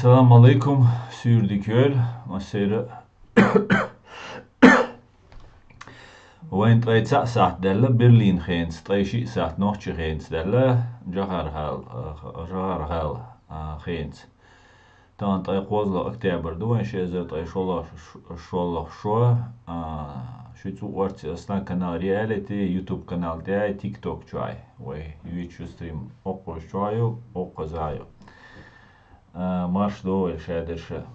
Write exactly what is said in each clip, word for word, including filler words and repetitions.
Салам алейкум, суьйре дика йойла, массеран а. Вайн ткъе цхьаъ сахьат даьлла Берлин хенца, ткъе шиъ сахьат нохчийн хенца даьлла, жагӀар хьал, а, жагӀар хьал, а, хенца. Тахана ткъе кхоъ октябрь ду вайн, ши эзар ткъе шолгӀа, шолгӀа шо, а, шуьца ву орци ас на канал Reality, YouTube канал тӀехь, TikTok чохь. Вай вичу стрим оккхуза чохь ю, оккхуза ю. А, марш догӀийла шадерша.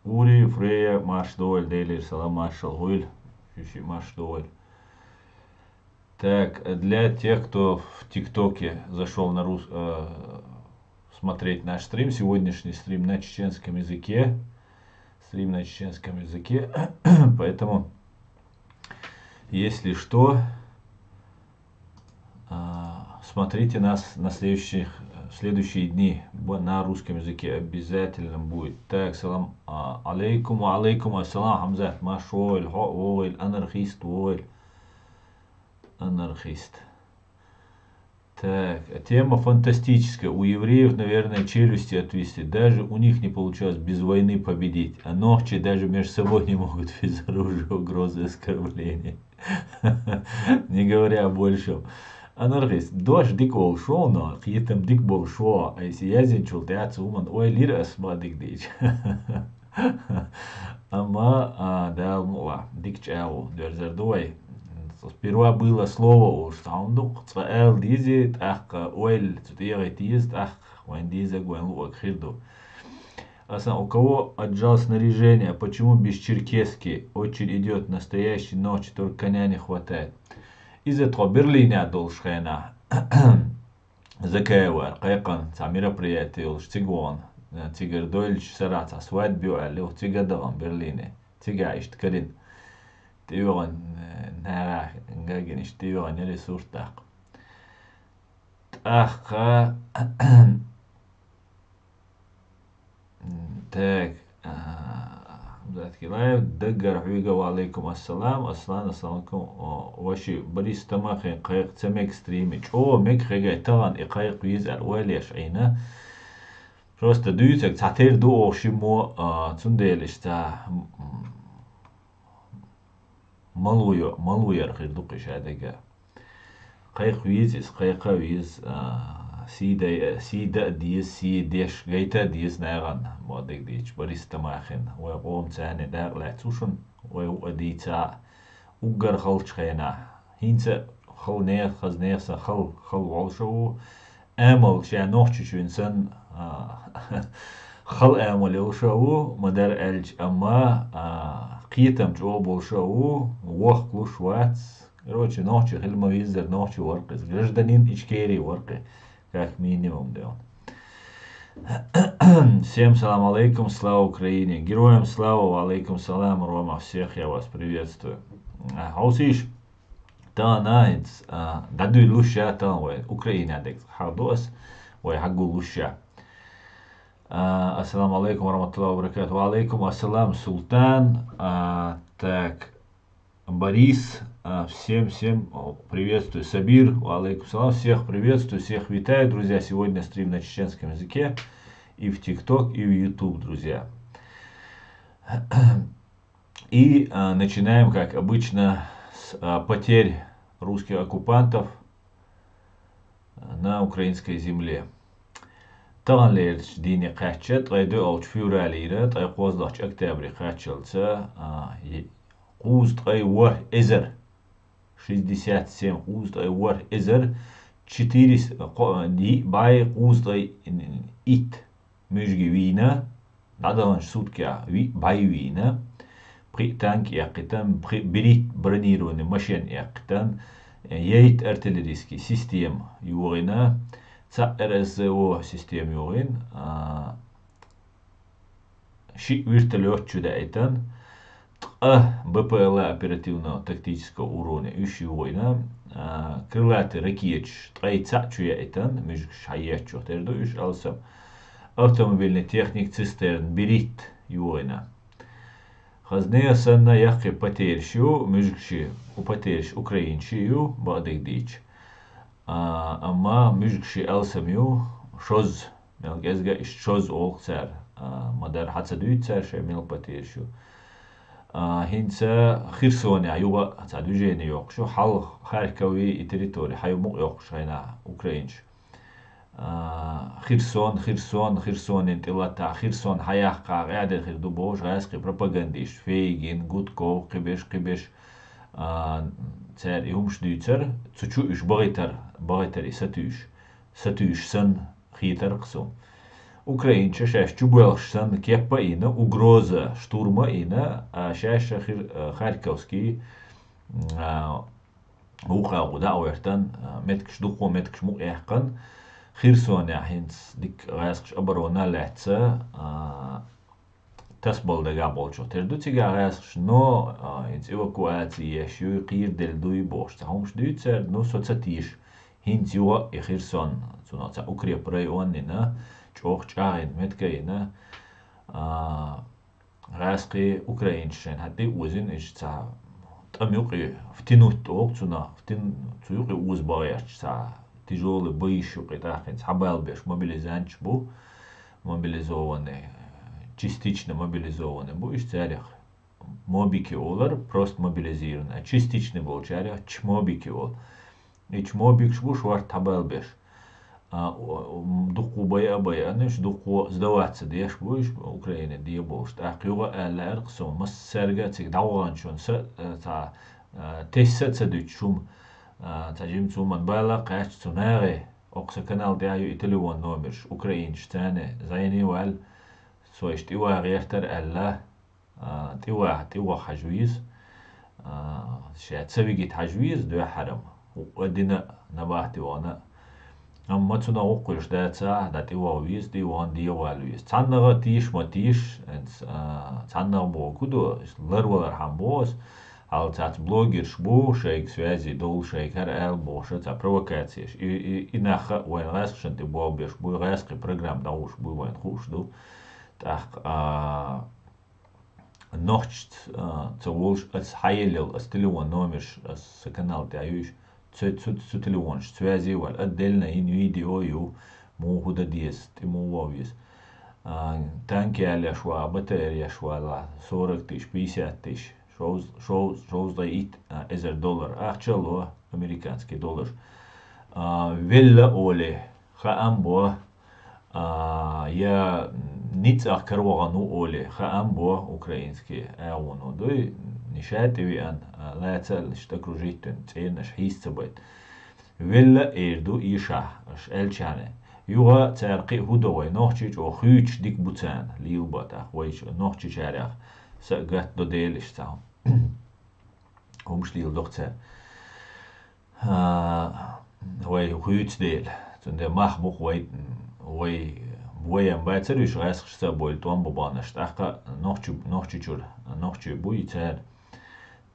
Ури, Фрея, марш догӀийла, Делера салам, маршалла хуьйла. Шуьшиъ марш догӀийла. Так, для тех, кто в ТикТоке зашёл на рус-, э, смотреть наш стрим, сегодняшний стрим на чеченском языке. Стрим на чеченском языке. Поэтому, если что, а, смотрите нас на следующих, в следующие дни б-, на русском языке обязательно будет. Так, салам, а, алейкум, ва алейкум ассалам, Хамзат, марш вогӀийла, хьо а вогӀийла, анархист вогӀийла. Анархист. Так, а тема фантастическая. У евреев, наверное, челюсти отвисли. Даже у них не получалось без войны победить. А нохчи даже между собой не могут без оружия, угрозы, оскорблений. Не говоря о большем. Анархист, дош дика волуш ву, но кхетам дика болуш ву. Айса яздинчул тӀаьхьа цу хӀуманна ойла йира ас, ма дика дийча. Амма, а, Дала мукъ лахь, дика чӀагӀо дерзар ду вай. Сперва было слово олуш цхьа хӀума ду-кх, цкъа ала деза, тӀаккха ойла цу тӀегӀа йита еза, тӀаккха вайн дезаг, вайн луъург хир ду. Асан, у кого отжал снаряжение, почему без черкесски? Очередь идёт, настоящий нохчи, только коня не хватает. Иза тхо Берлинехь долуш хенахь. Закаевара кхайкхина цхьа мероприяти йолуш цига вахана, цигара дойлучу сарахь цхьа свадьба ю аьлла, ю цига а дахана Берлине. Цигахь иштта карина. ТӀейогӀан, э, нагахь гагина иштта тӀейогӀан яра и сурт даккха. ТӀаккха Так, а, Хамзат Килаев, даггара хьоьга, ва алейкум ассалам, Аслан, ассаламу алейкум, о, ваши Борис Тамахин кхайкха ца мега стриме. ЧӀогӀа мега хьегай тахана и кхайкха веза аьлла ойла еш Ӏийна. Просто дуьйцург цхьа тера ду оха шиммо, а, цундела иштта, м, м, мало йо-, мало яр хир ду кхин шадерг а. Кхайкха веза иза, кхайкха а веза, а, сий дай-, сий дан а деза, сий деш гайта а деза нахана, ма дерг дийча, Борис Тамахин, вай къоман царна дакъа лаьцна ву шуна, вай ву а дийца а, уггар халчу хенахь. ХӀинца а хала нехан, хаза нехан санна хала, хала волуш а ву, амал шен нохчочун санна, а, хала амал йолуш а ву, ма-дарра аьлча, амма, а, кхетам чӀогӀа болуш а ву, вохкалуш вац. Короче, нохчи хила ма веззара, нохчи вара-кх иза. Гражданин Ичкерии вара-кх и, как минимум, делан. Всем салам алейкум, слава Украине! Героям слава, ва алейкум салам, Рома, всех я вас приветствую. А, хьовсийша. Тахана хӀинца, а, дӀадуьйлуш ша тахана вай, Украина дерг хьахду ас, вай хьагуллуш ша. А, ассаламу алейкум ва рахматуллахи ва баракатух. Ва алейкум ассалам, Султан. А, так, Борис, а, всем, всем, о, приветствую. Сабир, ва алейкум салам. Всех приветствую, всех витаю, друзья. Сегодня стрим на чеченском языке. И в ТикТок, и в Ютуб, друзья. И, а, начинаем, как обычно, с, а, потерь русских оккупантов, а, на украинской земле. Таханлерчу дийне кхаьчча, ткъе доьалгӀачу февралера, ткъе кхоалгӀачу октябре кхаччалца, а, е-, кхузткъе ворхӀ эзар, шестьдесят семь, кхузткъе ворхӀ эзар, четыреста, кхо-, йиъ бӀе кхузткъе итт муьжги вийна, дӀадаханчу суткехь виъ бӀе вийна, пхиъ танк эккхийтина, пхиъ беритта бронированный машен эккхийтина, ейт артиллерийский система йогӀийна, цхьаъ РСЗО система йогӀийна, а, шиъ вертолет чу даийтина, ткъа БПЛА оперативного тактического уровня уьш йогӀийна, а, крылатый ракеташ ткъе цхьаъ чу яийтина, муьжгаш хьаеттачух тера ду уьш алсам, автомобильный техник цистерн беритта йогӀийна. Хазне а санна, яккхий потеряш ю муьжгаши, у потеряш украинчи ю, бакъдерг дийча. А, амма муьжгаши алсам ю, шозза Мел кӀезга иштта шозза олу цара, а, ма-дарра хьа ца дуьйцу цара шайн мел потеряш ю. А, хӀинца Херсонехь юха цхьа движение йоккхуш ю, хьалха Харькови и территори хьа ю мукъа йоккхуш хенахь украинаш. А, Херсон, Херсон, Херсонан тӀе латахь, Херсон хьаяккхахь, къаьдина хир ду бохуш гӀаьскхи пропагандист, Фейгин, Гудков, кхиберш, кхиберш, а, цара и хӀумаш дуьйцура, цу чу уьш бахийтар, бахийтар и сатуьйсуш, сатуьйсуш санна хетара-кх суна. Украинча шаьш чубоьлхуш санна кеп а йина, угроза штурма а йина, а, шаьш а хир-, а, Харьковский, а, вукху агӀо дӀа а гӀоьртан, а, меттигаш, дуккха а меттигаш мукъаяьккхина, Херсонехь хӀинца дика гӀаьскхаша оборона а лаьцна, а, тасабала дагахь болчух тера ду цигахь гӀаьскхаша, но, а, хӀинца эвакуаци еш юй, кхераделла дуй бохуш цхьа хӀумаш дуьйцу цара, ну, со ца теша. ХӀинца юха а и Херсон, цунах цхьа укреп район а йина, чӀогӀа чӀагӀйина меттиг а йина, а, гӀаьскхий украинчаша шайна хьан тӀе а озийна, иштта цхьа тӀам юкъе втянуть тӀе воккху цунах, втян-, цу юкъе оза бан гӀерташ цхьа тяжёлый боиш юкъе тӀаккха хӀинца хьабалбеш мобилизанташ бу, мобилизованный, частично мобилизованный бу, иштта царех мобики олура, просто мобилизированный, а частичный болчарех чмобики олу. И чмобикаш бу шорта хьабалбеш. А, о, о, дуккха байа а байина, уьш дуккха сдаваться деш бу, уьш Украине де болуш. ТӀаккха юха а аьлла лаьара-кх суна, массаьрга а цига дӀаваханчунна са, а, цхьа, а, тесса а ца дуьтуш хӀума, а, цхьа жимма цу хӀуманна бала а кхаьчча, цу нахе, окху сан канал тӀехь ю и телефон номерш, украинчаша царна зӀене а ваьлла, со иштта тӀе ван гӀертара аьлла, а, тӀе ваха, тӀе ваха хьажа веза, а, ша ца вигита хьажа веза дуьххьара-м, а дина а, набахти вахана а. Амма цунах вукхуьйш дацахь, дӀа тӀе ваха веза, тӀе вахана дегӀан вала веза. ЦхьаннагӀа а тийша ма тийша, хӀинца, а, цхьаннагӀа боху ду, ларвалархьама боху ас, хьал цхьацца блогерш бу, шайга связи долу, шайга хӀара ала бохуш, цхьа провокацеш. И, и, и нах а вайн гӀаьскхашна тӀе болх беш бу, гӀаьскхий программа дӀахьуш бу, вайн хууш ду. ТӀаккха, а, нохчаца, а, ца волуш, ас хьаеллал, ас телефон номерш, ас сан канал тӀехь юьйш, цу, цу, цу телефонаш связи ваьлла, отдельно йина видео ю, муха хӀун дан деза, тӀе муха ваха веза. А, танки ялеш вала, БТР еш вала, сорок тысяч, пятьдесят тысяч, шовз-, шовз-, шовзткъе итт, а, эзар доллар ахча а ло, американский долларш. А, велла олий, хаам бо, а, я ницкъах каравахана ву олий, хаам бо, украинский агӀоно дуй, ниша тӀевеана, а, лаца а лишта окружить дина, цӀернаш хьийса ца байта. Велла а эр ду, ийша, аша аьллачарна. Юха цара кхин а хӀун до вай, нохчий чӀогӀа хуьйцуш дика бу царна, лелабо тӀаккха вайчу нохчичарех са а гатдо делиш цхьа хӀумаш леладо-кх цара. А, вай хуьйцу дела. Цундела мах бу-кх вай, вай, вай-м бацара уьш гӀаьскхашца а бойла тӀом бан баханарш, тӀаккха нохчу-, нохчичуьра, нохчий буй цара.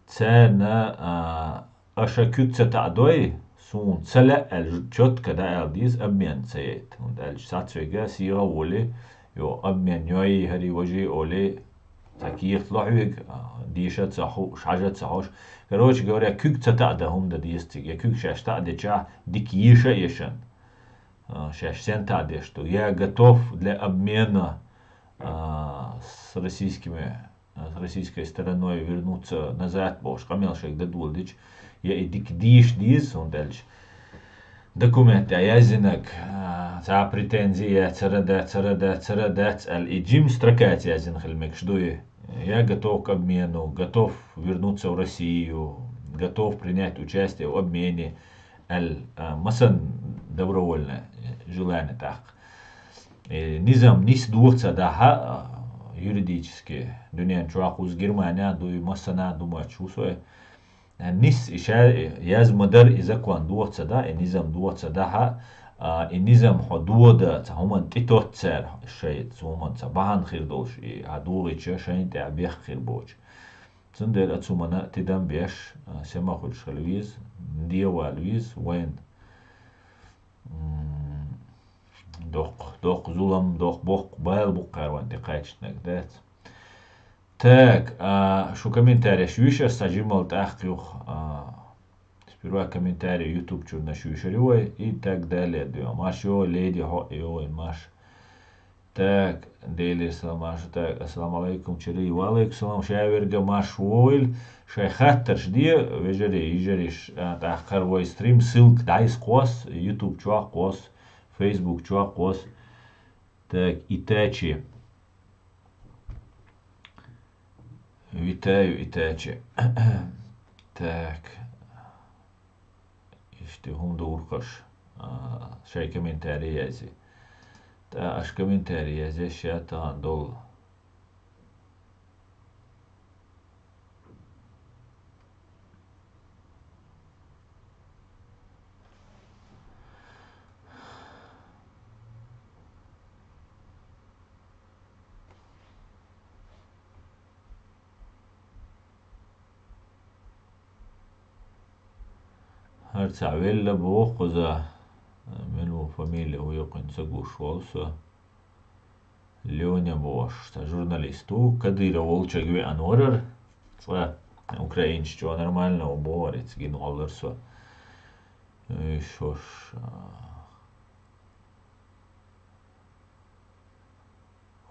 Царна, а, аша куьг ца таӀадой, суна ца лаьа аьлла, чётко дӀааьлла деза, обмен ца яйта. ХӀунда аьлча сацвега, сиха а волий, йо, обмен йой, хӀарий, важий олий, цхьа кехат ло хьоьга, а, деша а ца хууш, хьажа а ца хьожуш. Короче говоря, куьг ца таӀадан хӀума дан деза цига. Я куьг шаьш таӀадечохь, дика еша а ешан, а, шаьш сен таӀадеш ду. Я готов для обмена, а, с российскими, а, с российской стороной вернуться назад бохуш, къамел шайга дан доладича, я и дика деша деза, хӀунда аьлча документ тӀехь яздинарг, а, цхьа претензи яцара, дацара, дацара, дац аьлла, и жима строкаца яздина хила мегаш дуй. Я готов к обмену, готов вернуться в Россию, готов принять участие в обмене аьлла, а, масанна добровольное желание тӀаккха. Э, низам нис доха ца дахьа, а, юридически дуьнен чохь кхуза Германия дуй, массана а ду моьттуш ву со. Нис и ша, э, яз ма-дарра и закон доха ца дахьа, и низам доха ца дахьа, а, и низам хьо дода, цхьа хӀуманна тӀе тотта цара шайн, цу хӀуманна цхьа бахьана хир долуш, и хьан дохийча шайна тӀехь бехк хир боцуш. Цундела оцу хӀуманна тидам беш, а, сема хуьлуш хила веза, дегӀан вала веза вайн. М, доккха, доккха зулам, доккха боккха бала бу-кх кхара вайн тӀе кхаьчнарг, дац. Так, а, шу комментареш юьйш аса жимал тӀаккха юха, а, сперва комментарий YouTube чуьрнаш юьйшар ю вай, и так далее дуьйхьа. Марш йогӀий, леди, хьо а йогӀий, марш. Так, Делера салам, Маша. Так, ассаламу алейкум, Чирий. Ва алейкум салам, шаверга Маш вовил. Шай хаттарш де, вежарий, йижарий, а, тӀаккха вай стрим ссылка дӀайс кхос, YouTube чохь кхос, Facebook чохь кхос. Так, Итачи. Витаю, Итачи. Так. Иштта хӀума дуркхаш, а, шай комментарий язъе. ТӀаккха аш комментарий язъеш я тахана долу. ХӀара цхьа велла боху кхуза, мила ву фамилия, ву йоккхуьнца гуш волу со. Лёня бохуш, цхьа журналист ву, Кадыров волчуьнга веана варара, цкъа украинчу чӀогӀа нормально ву боху, ица гина гӀоллара со. Уьш хӀорш, а,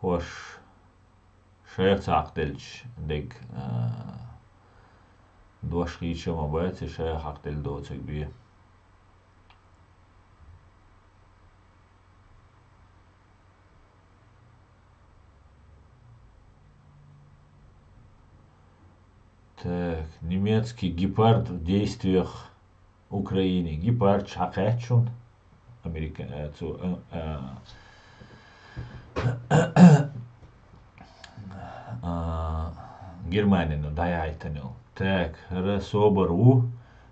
хӀорш шайх цхьаъ делча дерг, а, дош хийча ма бац, и шайх хьакъ делла доцург бен. Так, немецкий гепард в действиях в Украине. Гепард хьакхаьчча шуна Америка, э, цу, э, э, а, Германина дӀаяйтина йолу. Так, хӀара собар ву,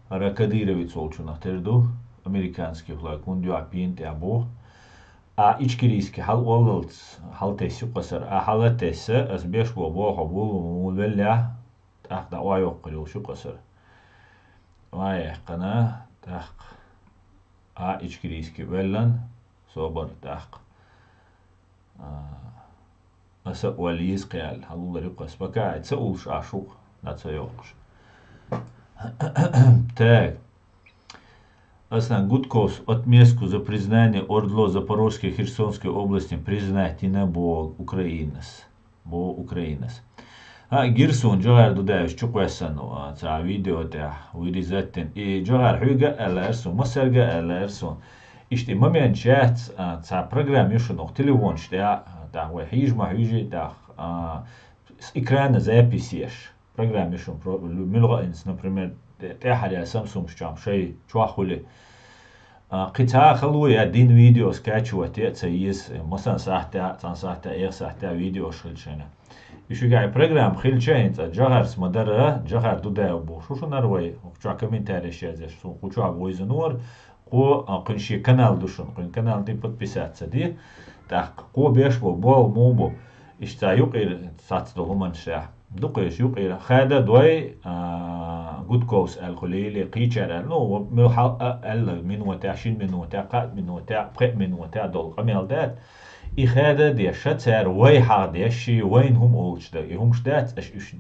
хӀара Кадыровец волчунах тера ду, американский флаг, хӀунда юьхь пен тӀехь бу. А ичкерийский хьалаоллалц хьалатесна ю кхасар. А хьалатесса, ас беш бо боху ву, ву веллехь, тӀаккха дӀа ой йоккхур йолуш ю кхасар. Ой яьккхина, тӀаккха. А ичкерийский веллан, собар тӀаккха. А, аса а ваьлла йиза кхел, хьалуллар юкъа ас пока ца уллуш а шух, дӀа ца йоккхуш. Так. Аслан Гудковс отместку за признание ОРДЛО Запорожской и Херсонской области признать не бо Украинас. Бо Украинас. А, гира суна Джохар Дудаевс чукхоьссина, а, цхьа видео тӀехь, виризаттина. И Джохар хьуьга а аьлла эр суна, массаьрга а аьлла эр суна. Иштта и момент шаьц, а, цхьа программа ю шуна оха телефонаш тӀехь, а, тӀаккха вай хьийжа ма хьуьйжий, тӀаккха, а, с экрана запись еш. Программа ю шуна про-, лю-, муьлха а инца, например, тӀе-, тӀаьхьара я Samsung чохь шай чохь хуьлий. А, кхин цхьа а хало я дин видео скачивать е а ца еза, масалан, сахьтехь, цхьана сахьтехь, эха сахьтехь видеош хилча шайна. И шуьгахь программа хилча хӀинца, Джохарс ма дара, Джохар Дудаев бохуш ву шуна хӀара вай, хӀокху чохь комментареш язъеш, суна кху чохь вевзина вара, кхо, а, кхуьнан шен канал ду шуна, кхуьнан канал тӀе подписаться де, тӀаккха кхо беш бо, болу муха бу, иштта цхьа юкъера сац долу хӀуманаш тӀехь. Дукхаеш юкъера. Хада дой, а, Гудковс аьлла хуьлийла, кхечара аьлла, ну, муьлхха а аьлла, минотехь, шина минотехь, кхаа минотехь, пхеа минотехь долу къамел дац. И хада деш, ша цара вай хьаха деш, ши вайна хӀума олуш дара. И хӀумаш дац, аша уьш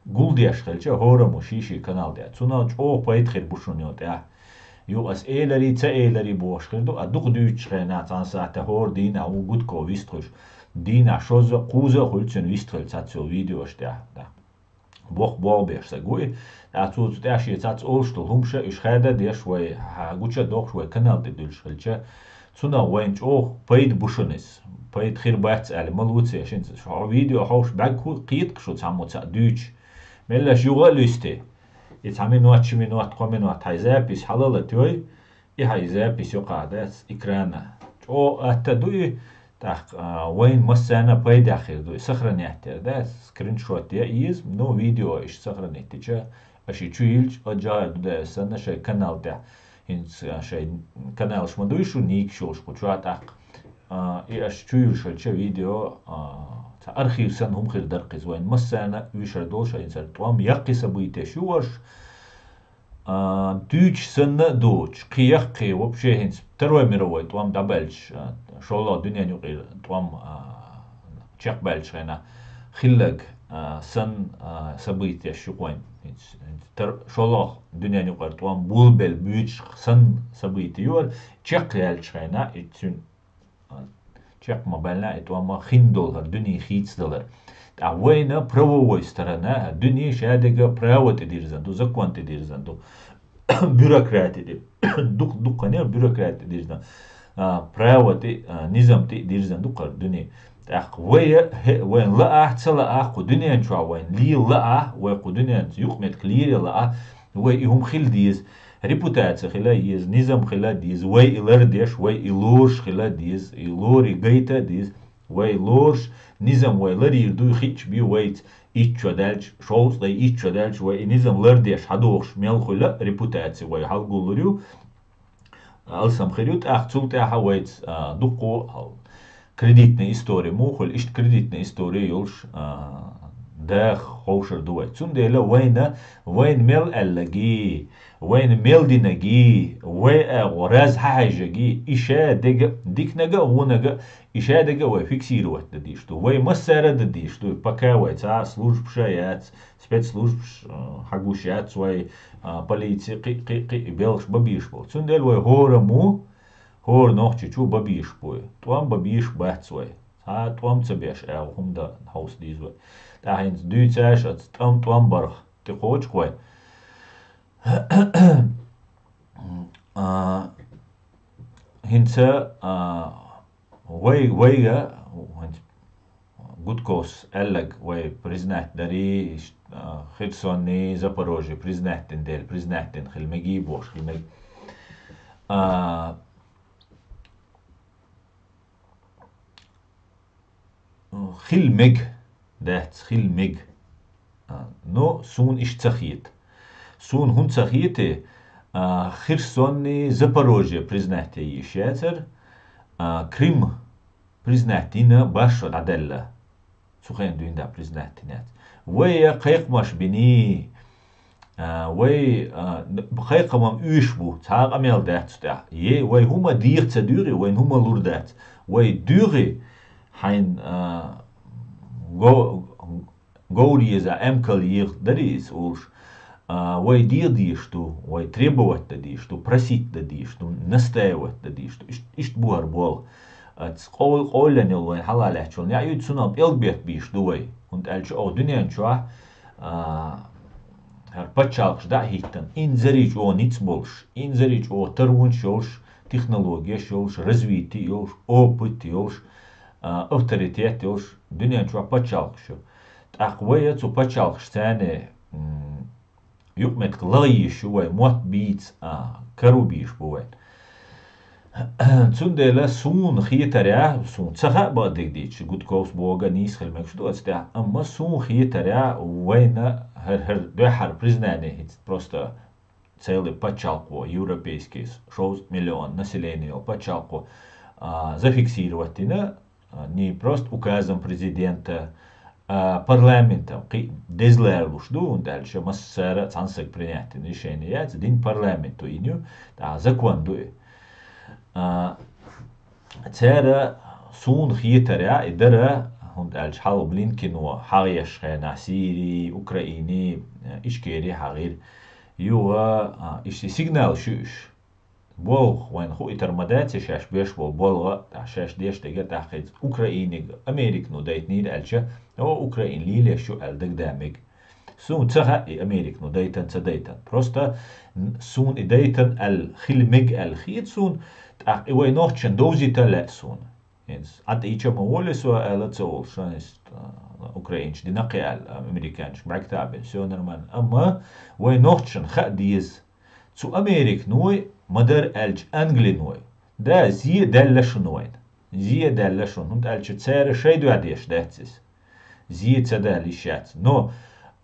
гулдеш хилча, хӀораммо ший-ший канал дац. Цунах чӀогӀа пайда хир бу шуна йо тӀехь. Юха ас эларий, ца эларий бохуш хир ду, а дукха дуьйцучу хенахь цхьана сахьтехь хӀора дийнахь ву Гудков вистхуьлуш. Дийнахь шозза а, кхузза а хуьлу цуьнан вистхуьлуш цхьацца йолу видеош тӀехь. Боху болх беш стаг ву и. ТӀаккха цо цу тӀехь шен цхьацца олуш долу хӀумаш а, уьш хада а деш вай, хьан гуча а дохуш вай канал тӀе дуьллуш хилча, цунах вайна чӀогӀа пайда бу шуна иза. Пайда хир бац аьлла ма луций аш хӀинца. Хьо видео хьовш бӀаьрг хӀу кхетахь шу цхьаммо цхьаъ дуьйцуш. Меллаша юха а луьстий. И цхьа минот, ши минот, кхо минот хьайн запись хьала а латайой, и хьайн запись юкъахь дац экрана. ЧӀогӀа атта ду и, тӀаккха, а, вайна массарна а пайдехь хир ду и. Сохранять яр дац, скриншот я иза, ну, видео иштта сохранить дича, аша и чу йилча, а Джохар Дудаев санна шайн канал тӀехь. ХӀинца, а, шайн каналаш ма дуй шу, никаш йолуш кху чохь тӀаккха. А, и аша чу йилуш хилча видео, а, цхьа архив санна хӀума хир дара кхуза вайн массарна а вуьшар долуш, хӀинца тӀом яккхий событеш ю ваш. А, дуьйцуш санна а доцуш, кхин яккхий вообще хӀинца Второй мировой тӀом дӀабаьлча, а, шолгӀа дуьненан юкъера тӀом, а, чекхбаьлча хенахь хилларг, а, санна, а, событеш ю кхойн. ХӀинца, хӀинца тар-, шолгӀа дуьненан юкъара тӀом болабелла буьйцуш санна событие ю хӀара, чекхъяьлча хенахь, и цуьнан, а, Чекх ма баьлла и тӀом хинна долу хӀара дуьне хийцадалар. ТӀаккха вайна правовой сторона, дуьне шадерг права тӀедирзина ду, закон тӀедирзина ду. Бюрократи тӀе, дукха-дукха бюрократи тӀедирзина. А, права тӀе, а, низам тӀе дирзина ду хӀара дуьне. ТӀаккха вай, хӀе, вайна лаахь, ца лаахь, кху дуьнен чохь вайна лела лаахь, вай кху дуьненца юкъаметтиг лийр лаахь, вай и хӀума хила деза. Репутация хила еза, низам хила деза, вай и лардеш, вай и лоруш хила деза, и лорий гайта а деза. Вай лоруш, низам вай ларийр дуй хиъча бен вайца итт шо даьлча, шовзткъе итт шо даьлча, вай и низам лардеш хьадохуш мел хуьлу репутация вай хьалгуллур ю. Алсам хир ю, тӀаккха цул тӀаьхьа вайца, а, дуккха а кредитная история муха хуьлу, иштта кредитная история йолуш, а, даха ховшар ду вай. Цундела вайна, вайна мел аьлларгий, вайна мел динаргий, вай агӀо раз хьахьаьжжаргий, и шадерг а, диканиг а, вониг а, и шадерг а вай фиксировать дан дезаш ду. Вай массара а дан дезаш ду, пока вай цхьа а службаш а яц, спецслужбаш, а, хьагуш яц вай, а, полици, кхин, кхин, кхин белхаш бан безаш болу. Цундела вай хӀораммо, хӀора нохчочо бан безаш бу вай. ТӀом бан безаш бац вай. Цхьа а тӀом ца беш, аьлла, хӀума дан хьовса деза вай. ТӀаккха хӀинца дуьйцуш аца тӀом, тӀом барх тӀекхочу вай. А, хӀинца, а, вай, вайга, хӀинца Гудковс аьлларг вай признать дарий, иш-, а, Херсонний, Запорожье признать дина дела, признать дина хила мегий бохуш хила мега. А, хила мега, дац, хила мега. А, но суна иштта ца хета. Суна хӀунда ца хета, а, Херсонний, Запорожье признать ян йиш яцара, а, Крым признать йина башха дӀадаьлла. Цу хенахь дуьйна дӀа признать йина яц. Вай кхайкхамаш биний, а, вай, а, н-, кхайкхаман уьш бу, цхьа а къамел дац цу тӀехь. Е, вай хӀума деха ца дуьйгӀи, вайна хӀума лур дац. Вай дуьйгӀи, хьайна, а, го-, говр еза, эмкал еха дарий иза олуш. А, вай деха дезаш ду, вай требовать дан дезаш ду, просить дан дезаш ду, настаивать дан дезаш ду. Ишт-, иштта бу хӀара болх. Аца къов-, къовллина йолу вайн хьалалаьттачул неӀ ю, цунах пӀелг бетта бийш ду вай. ХӀунда аьлча оха дуьнен чохь, а, хӀара пачхьалкхаш дӀа а хӀиттина, инзаре чӀогӀа ницкъ болуш, инзаре чӀогӀа таронаш йолуш, технологияш йолуш, развитие йолуш, опыт йолуш, а, авторитет йолуш, дуьнен чохь пачхьалкхаш ю. ТӀаккха вай цу пачхьалкхашца, м, юкъаметтиг лаха йиш ю вай, мотт бийца, а, каро бийш бу вай. Цундела суна хетарехь, суна ца хаьа бакъдерг дийцича, Гудковс бохург нийса хила мегаш ду оцу тӀехь, амма суна хетарехь, вайна хӀара, хӀара дуьххьара признание хӀинца просто целый пачхьалкхо, европейский, шовзткъа миллион население йолу пачхьалкхо, а, зафиксировать йина, а, не просто указом президента, а, парламентом, кхин деза лоруш ду, хӀунда аьлча массара а цхьана стага принять йина решение яц, дин парламенто йина ю, тӀаккха закон ду и. А, цара суна хетарехь и дара, хӀунда аьлча хьалха Блинкено хьагӀ еш хенахь Сири, Украини, Ичкери хьагӀира. Юха, а, иштта сигнал шу уьш. Болх вайна хуийтар ма дац, шаьш беш болу болх а, тӀаккха шаьш деш дерг а тӀаккха иза Украиниг Американо дайтинера аьлча, о, Украина лелош ю аьлла дагадаа мега. Суна ца хаьа и Американо дайтан, ца дайтан. Просто н-, суна и дайтан аьлла, хила мега аьлла хета суна, тӀаккха и вай нохчашна довзийта лаьа суна. ХӀинца Ӏа тӀе ча ма воле со аьлла ца волуш, сан иза, а, украинчу дина кхин аьлла, американчу бӀаьгта а бина, всё нормально. Амма вай нохчашна хаа деза. Цу Американой, ма-дарра аьлча, Англиной. Да, зе а даьлла шуна вайна. Зе а даьлла шуна, хӀунда аьлча цара шайн дуьхьа деш дац иза. Зе ца дала йиш яц. Но,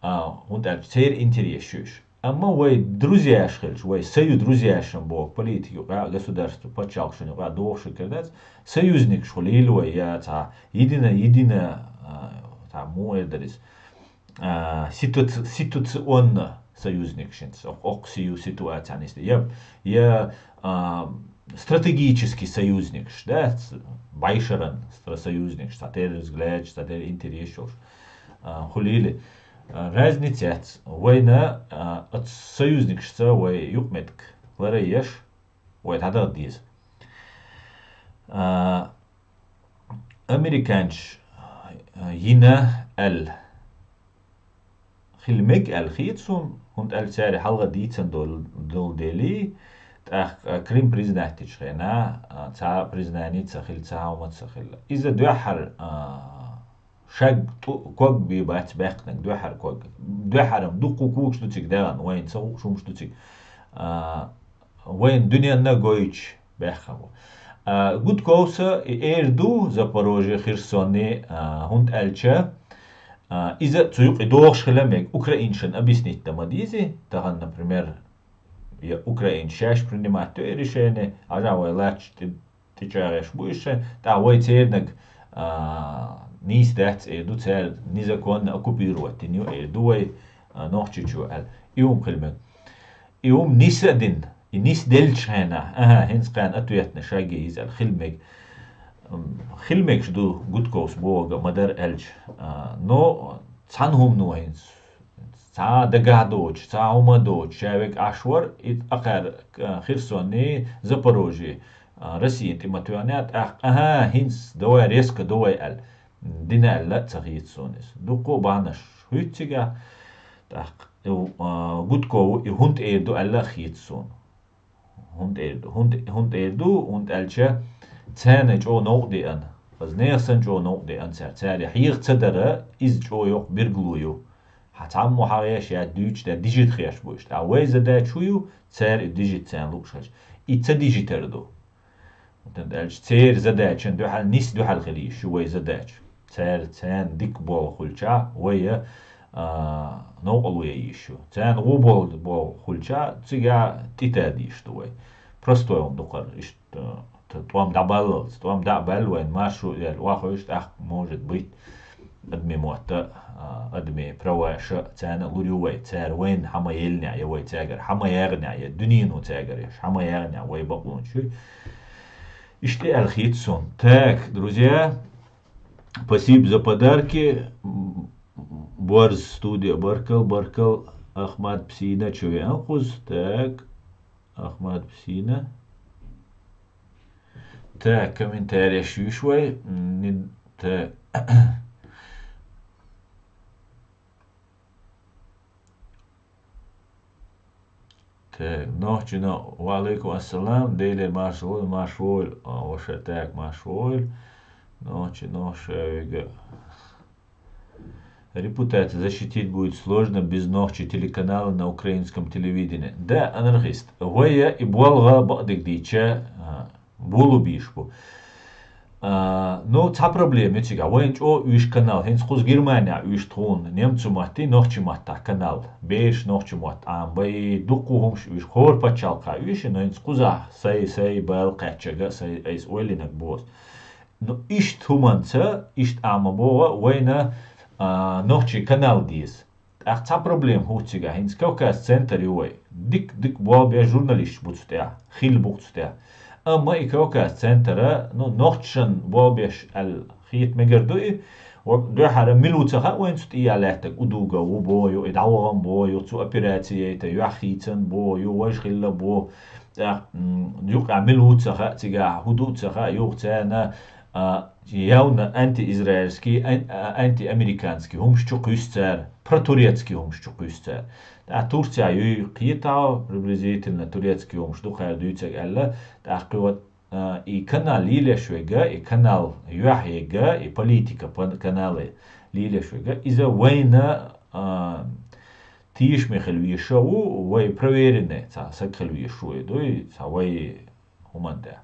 а, хӀунда аьлча церан интерес ю уьш. Амма вай друзьяш хилча, вай союз друзьяшна боху политика юкъа, государство, пачхьалкхашна юкъа дохуш хир дац, союзникаш хуьлийла вай, я цхьа едино, едино, а, цхьа муха эр дара иза, а, ситуаци-, ситуационно союзникаш, хӀинца окх-, окху сию ситуациян йиста, я, я, а, стратегический союзникаш, да, ц-, бӀешаран стра-, союзникаш, цхьатерра взглядаш, цхьатерра интерес йолуш, а, хуьлийла. А, разница яц. Вайна, а, оцу союзникашца вай юкъаметтиг лара еш, вай дӀадаха деза. А, Американцаш йина аьлла хила мега аьлла хета суна, хӀунда аьлча цаьрга хьалха дийцина дол-, долу дели, тӀаккха Крым признать дечу хенахь, а, цхьа а признание ца хилла, цхьа а хӀума ца хилла. Иза дуьххьара, а, шаг тӀу-, ког бен бац баьккхинарг, дуьххьара ког. Дуьххьара-м дуккха а когаш ду цига даьхна, вайна ца хууш хӀумаш ду цига. А, вайна дуьненна гойтуш баьхна бу. А, Гудковс и эр ду, Запорожье, Херсоне, а, хӀунда аьлча, а, иза цу юкъе догӀуш хила мега, украинцашна объяснить дан ма дезий. Тахана, например, я украинцаш шаьш принимать до и решение, хьажа вай латташ тӀе-, тӀечӀагӀеш бу уьш шайн, тӀаккха вай церниг, а, нийса дац эр ду, цара незаконно оккупировать дина ю эр ду вай, а, Нохчийчу аьлла. И хӀума хила мега. И хӀума нис а дина, и нис деллачу хенахь, аха, хӀинца кхарна ответный шаг я иза аьлла хила мега. М, хила мегаш ду Гудковс бохург а ма-дарра аьлча. А, но цхьана хӀумано хӀинца, цхьа дагахь доцуш, цхьа хӀума доцуш, ша вега Ӏаш вара, и акхар, а, Херсоне, Запорожье, а, Россина тӀе ма тоьхна, тӀаккха, аха, хӀинца давай резко до вай аьлла, дина аьлла а ца хета суна иза. Дуккха а бахьанаш хӀуьтту цигахь, тӀаккха, а, Гудковс и хӀунда эр ду аьлла а хета суна. ХӀунда эр ду? ХӀунда, хӀунда эр ду? ХӀунда аьлча царна чӀогӀа новкъа деана. Аса нехан санна чӀогӀа новкъа деана цара. Цара хьеха ца дара, иза чӀогӀа йоккха билгало ю. Хьан цхьаммо хьагӀеш я дуьйцуш, да дижит хеш бу иштта. А вай задача хӀун ю? Цара и дижит царна лууш хилча. И ца дижитар ду. ХӀунда аьлча церан задачан дуьхьал, нис дуьхьал хила йиш ю вай задача. Цара, царна дика болх хуьлча, вай, а, новкъарло ян йиш ю. Царна гӀо бол-, болх хуьлча, цигахь тӀетаде йиш ду вай. Простой хӀума ду кхара, иштта, т-, тӀом дӀабаллалц. ТӀом дӀа а баьлла вайн маршо яьлла охьахевшича, тӀаккха, может быть, адамийн мотт а, а, адамийн праваш а царна а лур ю вай. Цара вайна хьа ма еллинехь, я вай цаьргара хьа ма яьгӀнехь, я дуьнено цаьргара еш хьа ма яьгӀнехь, вай бакъонаш ю. Иштта аьлла хета суна. Так, друзья, спасибо за подарки. М, Борз студия, баркал, баркал. Ахмат Псина чу веана кхуза. Так, Ахмат Псина. Так, комментареш юьйш вай. М, не-, так. Так, нохчи но-, ва алейкум ассалам, Делера маршалла, марша войла, а, ваша, так, марша войла. Нохчи, нохчи, вега. Репутацию защитить будет сложно без нохчи телеканала на украинском телевидении. Да, анархист. Вай и болх бакъдерг дийцича, а, болу бийш бу. А, ну, цхьа проблема ю цигахь. Вайн чӀогӀа уьш канал, хӀинца кхуза Германехь уьш тхуна, немцу матти, нохчи маттахь канал. Бераш нохчи мотт Ӏамабай, дуккха хӀумаш уьш, хӀора пачхьалкхахь уьш, но хӀинца кхузахь сай, сай бала кхаьччага, сай айса ойлинарг боху. Ну, иштта хӀуманца, иштта Ӏама боху вайна, а, нохчи канал деза. ТӀаккха цхьа проблема хӀутту цигахь, хӀинца Кавказ центр ю вай. Дик-дик болх беш журналисташ бу цу тӀехь, хилла бу цу тӀехь. Амма и Кавказ центр, ну, нохчашна болх беш аьлла хета мегар ду и. Ва дуьххьара мила ву ца хаьа вайна цу тӀехь лаьттаг, удуга ву боху, и дӀавахана боху, цу операци яйта, юьхь хийцина боху, важа хилла боху. ТӀаккха, м, юкъахь мила ву ца хаьа цигахь, хӀун ду ца хаьа, юха царна, а, явно антиизраильский, ан-, а, антиамериканский хӀумаш чу кхуьссу цара, протурецкий хӀумаш чу кхуьссу цара. ТӀаккха Турцехь юй кхетахь, приблизительно турецкий хӀумаш ду кхара дуьйцург аьлла, тӀаккха кхин, а, и канал лелош верг, и канал юьхь ерг, и политика пан-, канале лелош верг, иза вайна, а, тешаме хила везаш ву, вай проверенный цхьа саг хила везаш ву и дуй, цхьа вай хӀуманна тӀехь.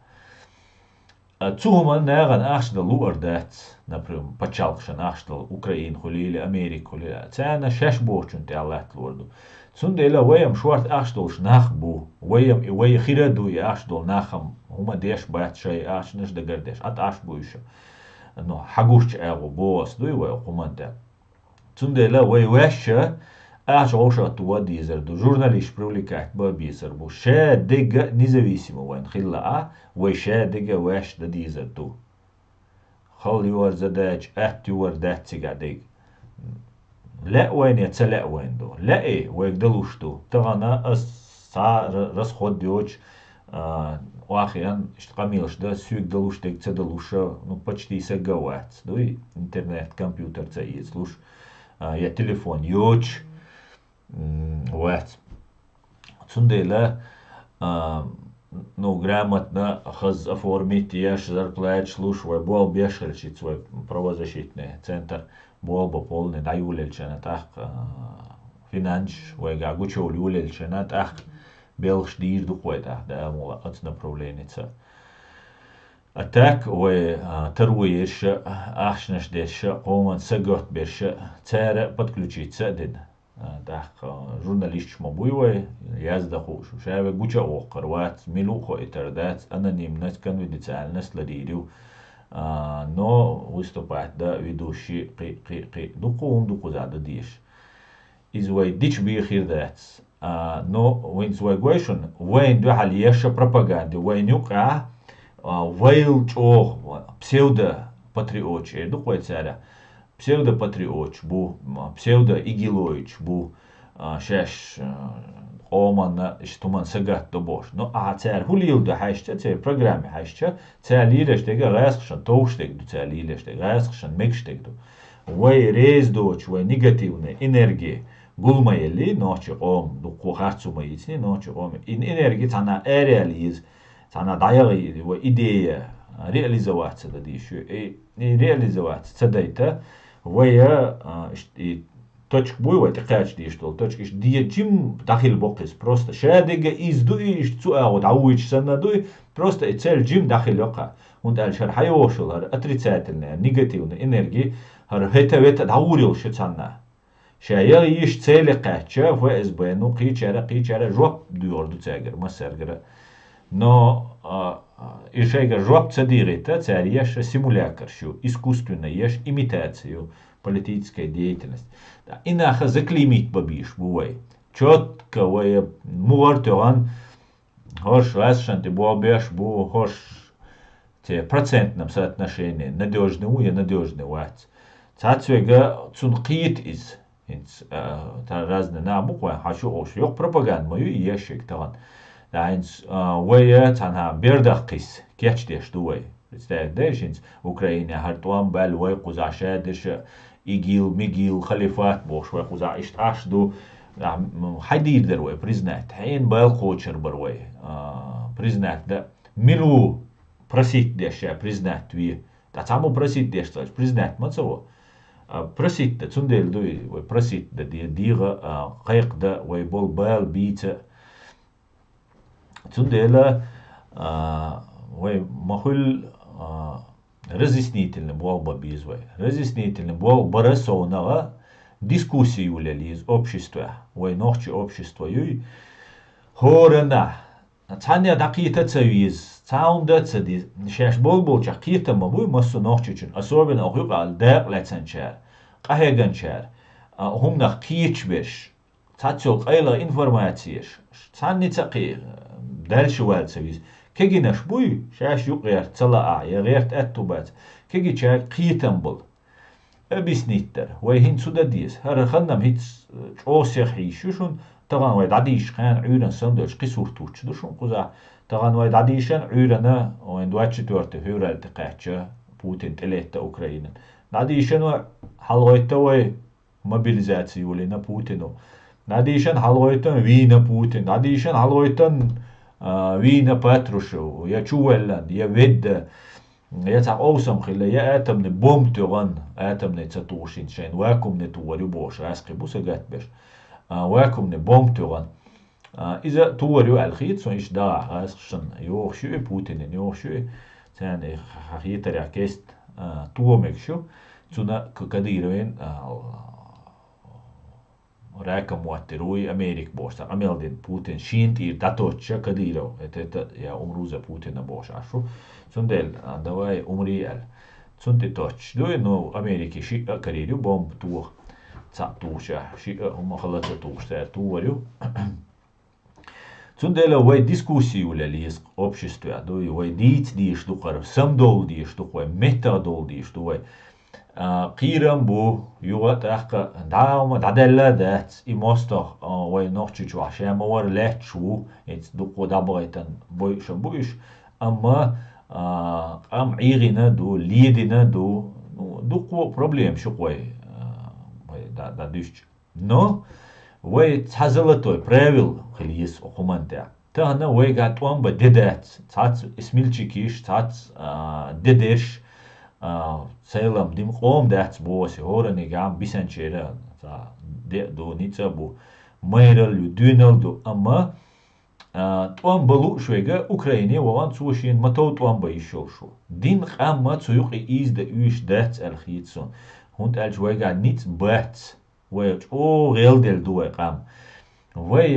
А цу хӀуманна нахана ахча дан луур дац, например, пачхьалкхашна ахча дала, Украина хуьлийла, Америка хуьлийла. Царна шаьш бохучунна тӀехь латта луур ду. Цундела вай-м шорта ахча долуш нах бу. Вай-м и вай хир а ду, и ахча долу нах-м хӀума деш бац, шайн ахчанаш дагардеш. ТӀаккха Ӏаш бу уьш. Ну, хьагуччу агӀо боху ас дуй вай хӀуманна тӀехь. Цундела вай ваьшша ахча вовшахтуо а дезар ду, журналист привлекать бан а безар бу. Ша дегга независимо вайн хилла а, вай ша дегга ваьшша дан дезар ду. Хала ювар задача, атта ювар дац цигахь дегга. Лаьа вайна я ца лаьа вайна ду. Лаьий, вайга далуш ду. Тахана ас цхьа ра-, расход йоцуш, А, охьаен, иштта къамелаш да, соьга далуш дерг ца далуш, ну, почти сага вац, дуй, интернет, компьютер ца эцалуш, а, я телефон йоцуш, м, вац. Цундела, а, ну, грамотно хаза оформить еш, зарплаташ луш, вай болх беш хилча, вай правозащитный центр болх бан полный дӀайолаелча тӀаккха, а, финансаш вайгахь гучуйолаелча тӀаккха белхаш дийр ду-кх вай тӀаккха, да, амула оцу направленица. А так вай, а, таро ерш а, ахчанаш дерш а, кхоман сагатберш а, цара подключиться а дина. А, тӀаккха, а, журналисташ ма буй вай, яздан хууш. Ша вай гуча а воккхур вац, мила ву а хоуьйтур дац, анонимность, конфиденциальность ларйийр ю. А, но выступать дан ведущий, кхин, кхин, кхин, дуккха хӀума ду кхузахь дан дезаш. Иза вай дича бен хир дац. А, но вайнца вай гой шуна, вайна дуьхьал еш а пропаганда, вайна юкъахь, а, вайл чӀогӀа псевдопатриоташ эр ду-кх вай цара. Псевдопатриоташ бу, м, псевдоигилойташ бу, а, шаьш, а, къоманна иштта хӀуманна сагатдо бохуш. Но ахьа цара хӀун леладо хьаьжча, церан программе хьаьжча, цара лелош дерг гӀазкхашна товш дерг ду цара лелош дерг, гӀазкхашна мегаш дерг ду. Вай реза доцуш, вай негативная энергия гул ма елли, нохчийн къоман дуккха харцо ма йийцини, нохчийн къоман и энергия цхьанхьа араяла еза, цхьанхьа дӀаяла еза, вай идея реализоваться дан дезаш ю. И, и реализоваться ца дайта, вай, а, ш-, и точка буй вай тӀекхача дезаш долу, точка, иштта де жим дӀахилла боккхуш, просто ша дерг иза ду и, иштта цу агӀор дӀавуьйцуш санна ду и, просто и цель жим дӀахилла йоккха. ХӀунда аьлча хӀара хьайогӀуш йолу хӀара отрицательная, негативная энергия, хӀара хӀета-вета дӀагӀур йолуш ю цхьанна. Ша яла йиш цели кхаьчча, ФСБ, ну, кхечара, кхечара жоп доьхур ду цаьргара, массаьргара. Но, а, а, и шайгара жоп ца дийгӀита, цара еш симулякарш ю, искусственно еш имитация ю, политическая деятельность. И нах заклеймить бан безаш бу вай. Чётко вай мугӀар тоьхна, хӀорш гӀазкхашна тӀе болх беш бу, хӀорш те процентном соотношении, надёжный ву я надёжный вац. Цхьацца верг цунна кхета иза. ХӀинца, а, та разный нах бу-кх вайн, хьан шу олуш, йоккха пропаганда ма ю и еш ерг тахана. ТӀаккха хӀинца, а, вай цхьанхьа бердах кхисса кечдеш ду вай. Представить деш хӀинца Украине хӀара тӀом баьлла вай кхузахь ша деш а, ИГИЛ, МИГИЛ, халифат бохуш вай кхузахь иштта Ӏаш ду. А, м, хьай дийр дара вай признать? Хьенан бала кхочур бара вай, а, признать дан? Мила ву просить деш ша признать ве? Ткъа цхьаммо просить деш ца хилча, признать ма ца во. А, просить дан, цундела ду и, вай просить дан де-, дегӀа, а, кхайкхадан, вай болу бала бийца. Цундела, а, вай ма-хуьллу, а, разъяснительный болх бан беза вай. Разъяснительный болх бара совнагӀа дискуссия йолаелла еза обществехь. Вай нохчийн общество юй, хӀоранна цхьаннех дӀакхета а ца веза, цхьа хӀума дан а ца деза. Шаьш болу болчех кхетам ма буй массо а нохчочун, особенно оха юкъа аьлла дакъа лаьцначара, къахьеганчара, а, хӀуманах кхеташ берш, цхьацца йолу къайлаха информацеш, цхьанница а кхе-, даьлча ваьлла ца веза. Кегийнаш буй, шаьш юкъа гӀерта ца лаахь, я гӀерта аьтту бац, кегийчаьрга кхетам болу. Объяснить дар. Вай хӀинца цу дан деза. ХӀара ханнам хӀинца чӀогӀа сиха хьийзаш ю шуна. Тахана вай дӀадийшачу хенахь Ӏуьйранна самадоьлча кхин сурт хӀуттуш ду шуна кхузахь. Тахана вай дӀадийшина Ӏуьйранна, вайн двадцать четвёртое февраль тӀекхаьчча, Путин тӀелетта Украинан. ДӀадийшина вай, хьалагӀойтта вай мобилизаци йолийна Путину. ДӀадийшина, хьалагӀойтта вийна Путин. ДӀадийшина, хьалагӀойтта, а, вийна Патрушев, я чувоьллина, я ведда. Я цхьа къовсам хилла, я атомный бомба тоьхна, атомный ца тухуш хӀинца шайна вакуумный тухур ю бохуш, гӀаьскхи бу сагатбеш. А, вакуумный бомба тоьхна. А, иза тухур ю аьлла хета суна, иштта дагахь гӀаьскхашна йохуш ю и, Путинан йохуш ю и, царна и ха-, хетарехь кест, а, тухур мегаш ю. Цунна К-, Кадыровн, а, раком моттийр ву и Америка бохуш, цхьа къамел дина Путин шена тӀера дӀатоттуш Кадыров, это, это я умру за Путина бохуш Ӏаш ву. Цундела, а, давай умри аьлла. Цунна тӀе тоттуш ду и, ну, Америке шиъ а карийр ю бомба тоха. Цхьаъ тухуш а, шиъ а хӀума хала ца тухуш, цара тухур ю. Цундела вай дискуссия йолаелла еза обществехь ду и, вай дийца дезаш ду-кх хӀара, самадовла дезаш ду-кх вай, меттах довла дезаш ду вай. А, кхерам бу, юха а тӀаккха дӀа а ма дӀадаьлла а дац, и мостагӀа, а, вай Нохчийчохь ша ма вара лаьтташ ву, хӀинца дуккха дӀабахийтина бойуш а бу уьш, амма, а, къам ӀийгӀина ду, ледина ду, ну, дуккха проблемаш ю-кх вай, а, вай дӀа-, дӀадуьстича. Но вай цхьа золотой правило хила еза оцу хӀуманна тӀехь. Тахана вайгахь тӀом бан де дац, цхьацца смельчакаш, цхьацца, а, де дерш, а, цхьа а дика къоман дац боху аса, хӀораннегахь бисинчеран цхьа де а ду, ницкъ а бу, майралла ю, доьналла ду, амма, а, тӀом бан лууш верг Украине вахана, цо шена ма-тов тӀом бан йиш йолуш ву. Дин къам а цу юкъе ийзадан оьшуш дац аьлла хета суна, хӀунда аьлча вайгахь ницкъ бац. Вай чӀогӀа гӀелделла ду вай къам. Вай,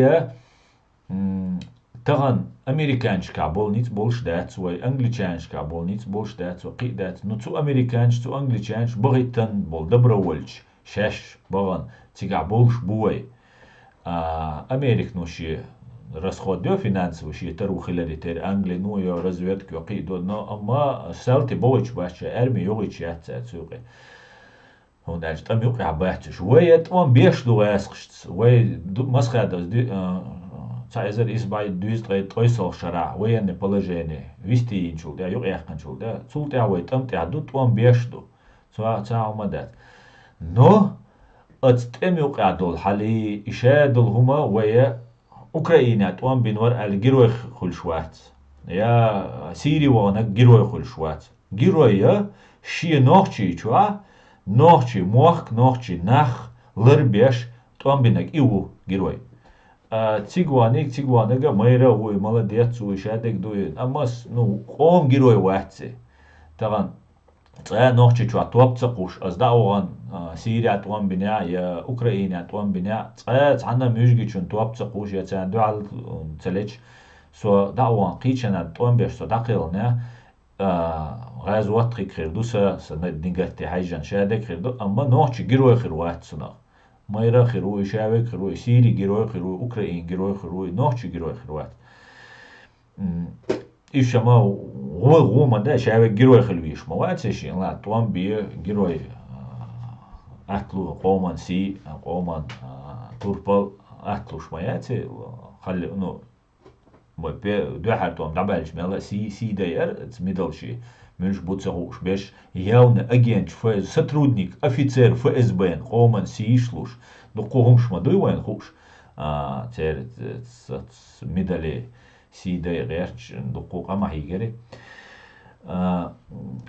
м, тахана американчикахь болу ницкъ болуш дац вай, англичанчикахь болу ницкъ болуш дац вай, кхин а дац. Ну, цу американчаша, цу англичанчаша бахийтина болу добровольцаш, шаьш бахана, цигахь болуш бу вай. А, Америка, ну, шен расход йо финансовый, шен тару хиларе терра, Англи, ну, йо разведка йо, кхин а до, но, амма салти бохуьйтуш бац, ша арми йохуьйтуш яц цара цу юкъе. ХӀунда аьлча тӀам юкъехь бац уьш. Вай тӀом беш ду гӀаскхашца. Вай ду-, Масхадас ди-, а, цхьа эзар исс бӀе дезткъе ткъайоьсналгӀа шарахь военное положение вистхийначул тӀаьхьа, юкъаяьккхинчул тӀаьхьа, цул тӀаьхьа вай тӀам тӀехь ду, тӀом беш ду. Цу, цу хӀума дац. Но оцу тӀам юкъехь долу хьал, и ша долу хӀума вай Украинехь тӀом бина вара аьлла герой хуьлуш вац. Я Сири ваханарг герой хуьлуш вац. Герой я шен нохчий чохь, нохчий мохк, нохчий нах ларбеш тӀом бинарг и ву герой. А, цига ваханиг, цига ваханарг а майра а ву, и молодец ву, и шадерг ду, и, амма с-, ну, къоман герой вац и. Тахана цкъа а Нохчийчохь топ ца кхуш, аса дӀа а вахана, а, Сирехь тӀом бинехь, я Украинехь тӀом бинехь, цкъа а цхьанна а муьжгичун топ ца кхуш, я царна дуьхьал, м, ца лечу, со дӀа а вахана кхечанна тӀом беш со дӀакхелхинехь, а, гӀазот хиг хир ду сан, сан дин гатде хьаьжжина шадерг хир ду, амма нохчий герой хир вац цунах. Майра а хир ву, и шаверг а хир ву, и Сири герой а хир ву, и Украин герой а хир ву, и нохчий герой а хир вац. М, и ша ма гӀо-, гӀо ма дай, шаверг герой хила везаш ма вац и шен, ладно, тӀом бе, герой, а, атта лу, къоман сий, а, къоман, а, турпал атта луш ма яц и, халли, ну, Ма пе-, дуьххьара тӀом дӀабаьлча мел а сий, сий дайар, ца мидал ши, муьлш бу ца хууш берш, явно агент, ф-, сотрудник, офицер ФСБ-н, къоман сий йиш луш, дуккха хӀумаш ма дуй вайна хууш, а, церан ц-, ц-, ц-, мидале сий дай гӀерташ, дуккха къа ма хьийгара. А,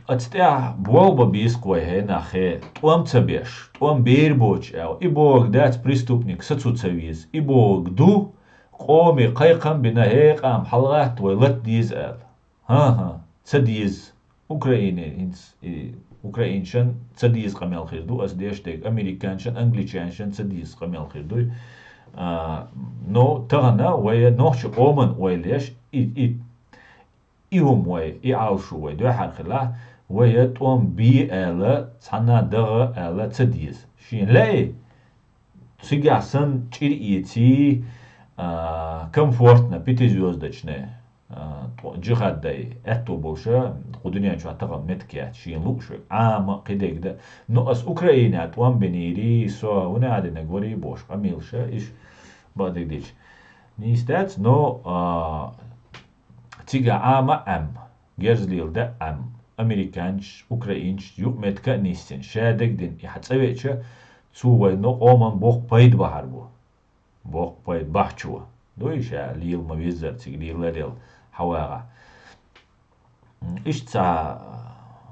оцу тӀехь болх бан беза-кх вай хӀенаххе, тӀом ца беш, тӀом бер боцуш аьлла, и бохург дац преступник, сацо ца веза, и бохург ду, къоме кхайкхам бина, хӀей, къам, хьалагӀатта, вай лата деза аьлла. ХӀан-хӀа, ца деза. Украине хӀинца, и, украинчан ца деза къамел хир ду, ас деш дерг, американчан, англичанчан ца деза къамел хир дуй. А, но тахана вай нохча къоман ойла еш, и, и, и хӀума вай, и Ӏалашо вай дуьххьара хилахь, вай тӀом бе аьлла, цхьанна а даха аьлла ца деза. Шена лаьий? Цигахь санна чӀир эций, а, комфортно, пятизвёздочный, а, тӀо-, джихад дай, аьтто болуша, кху дуьнен чохь тахана меттиг яц, шена лууш верг, Ӏама а кхидерг дан. Ну, ас Украинехь тӀом бинийрий, со хӀуна а динарг варий бохуш, къамелаша, иш бакъдерг дича. Нийса дац, но, а, цигахь Ӏама а Ӏаьмма, герз леладаь а Ӏаьмма, американчаш, украинчаш, юкъа меттиг а нисйина, шадерг дина, и хьан цӀа веача, цо вайна къоман боккха пайда бахьар бу. Боккха пайда бахьчо. Дуй ша лела ма веззара цига леларел хьавагӀа. Иштта цхьа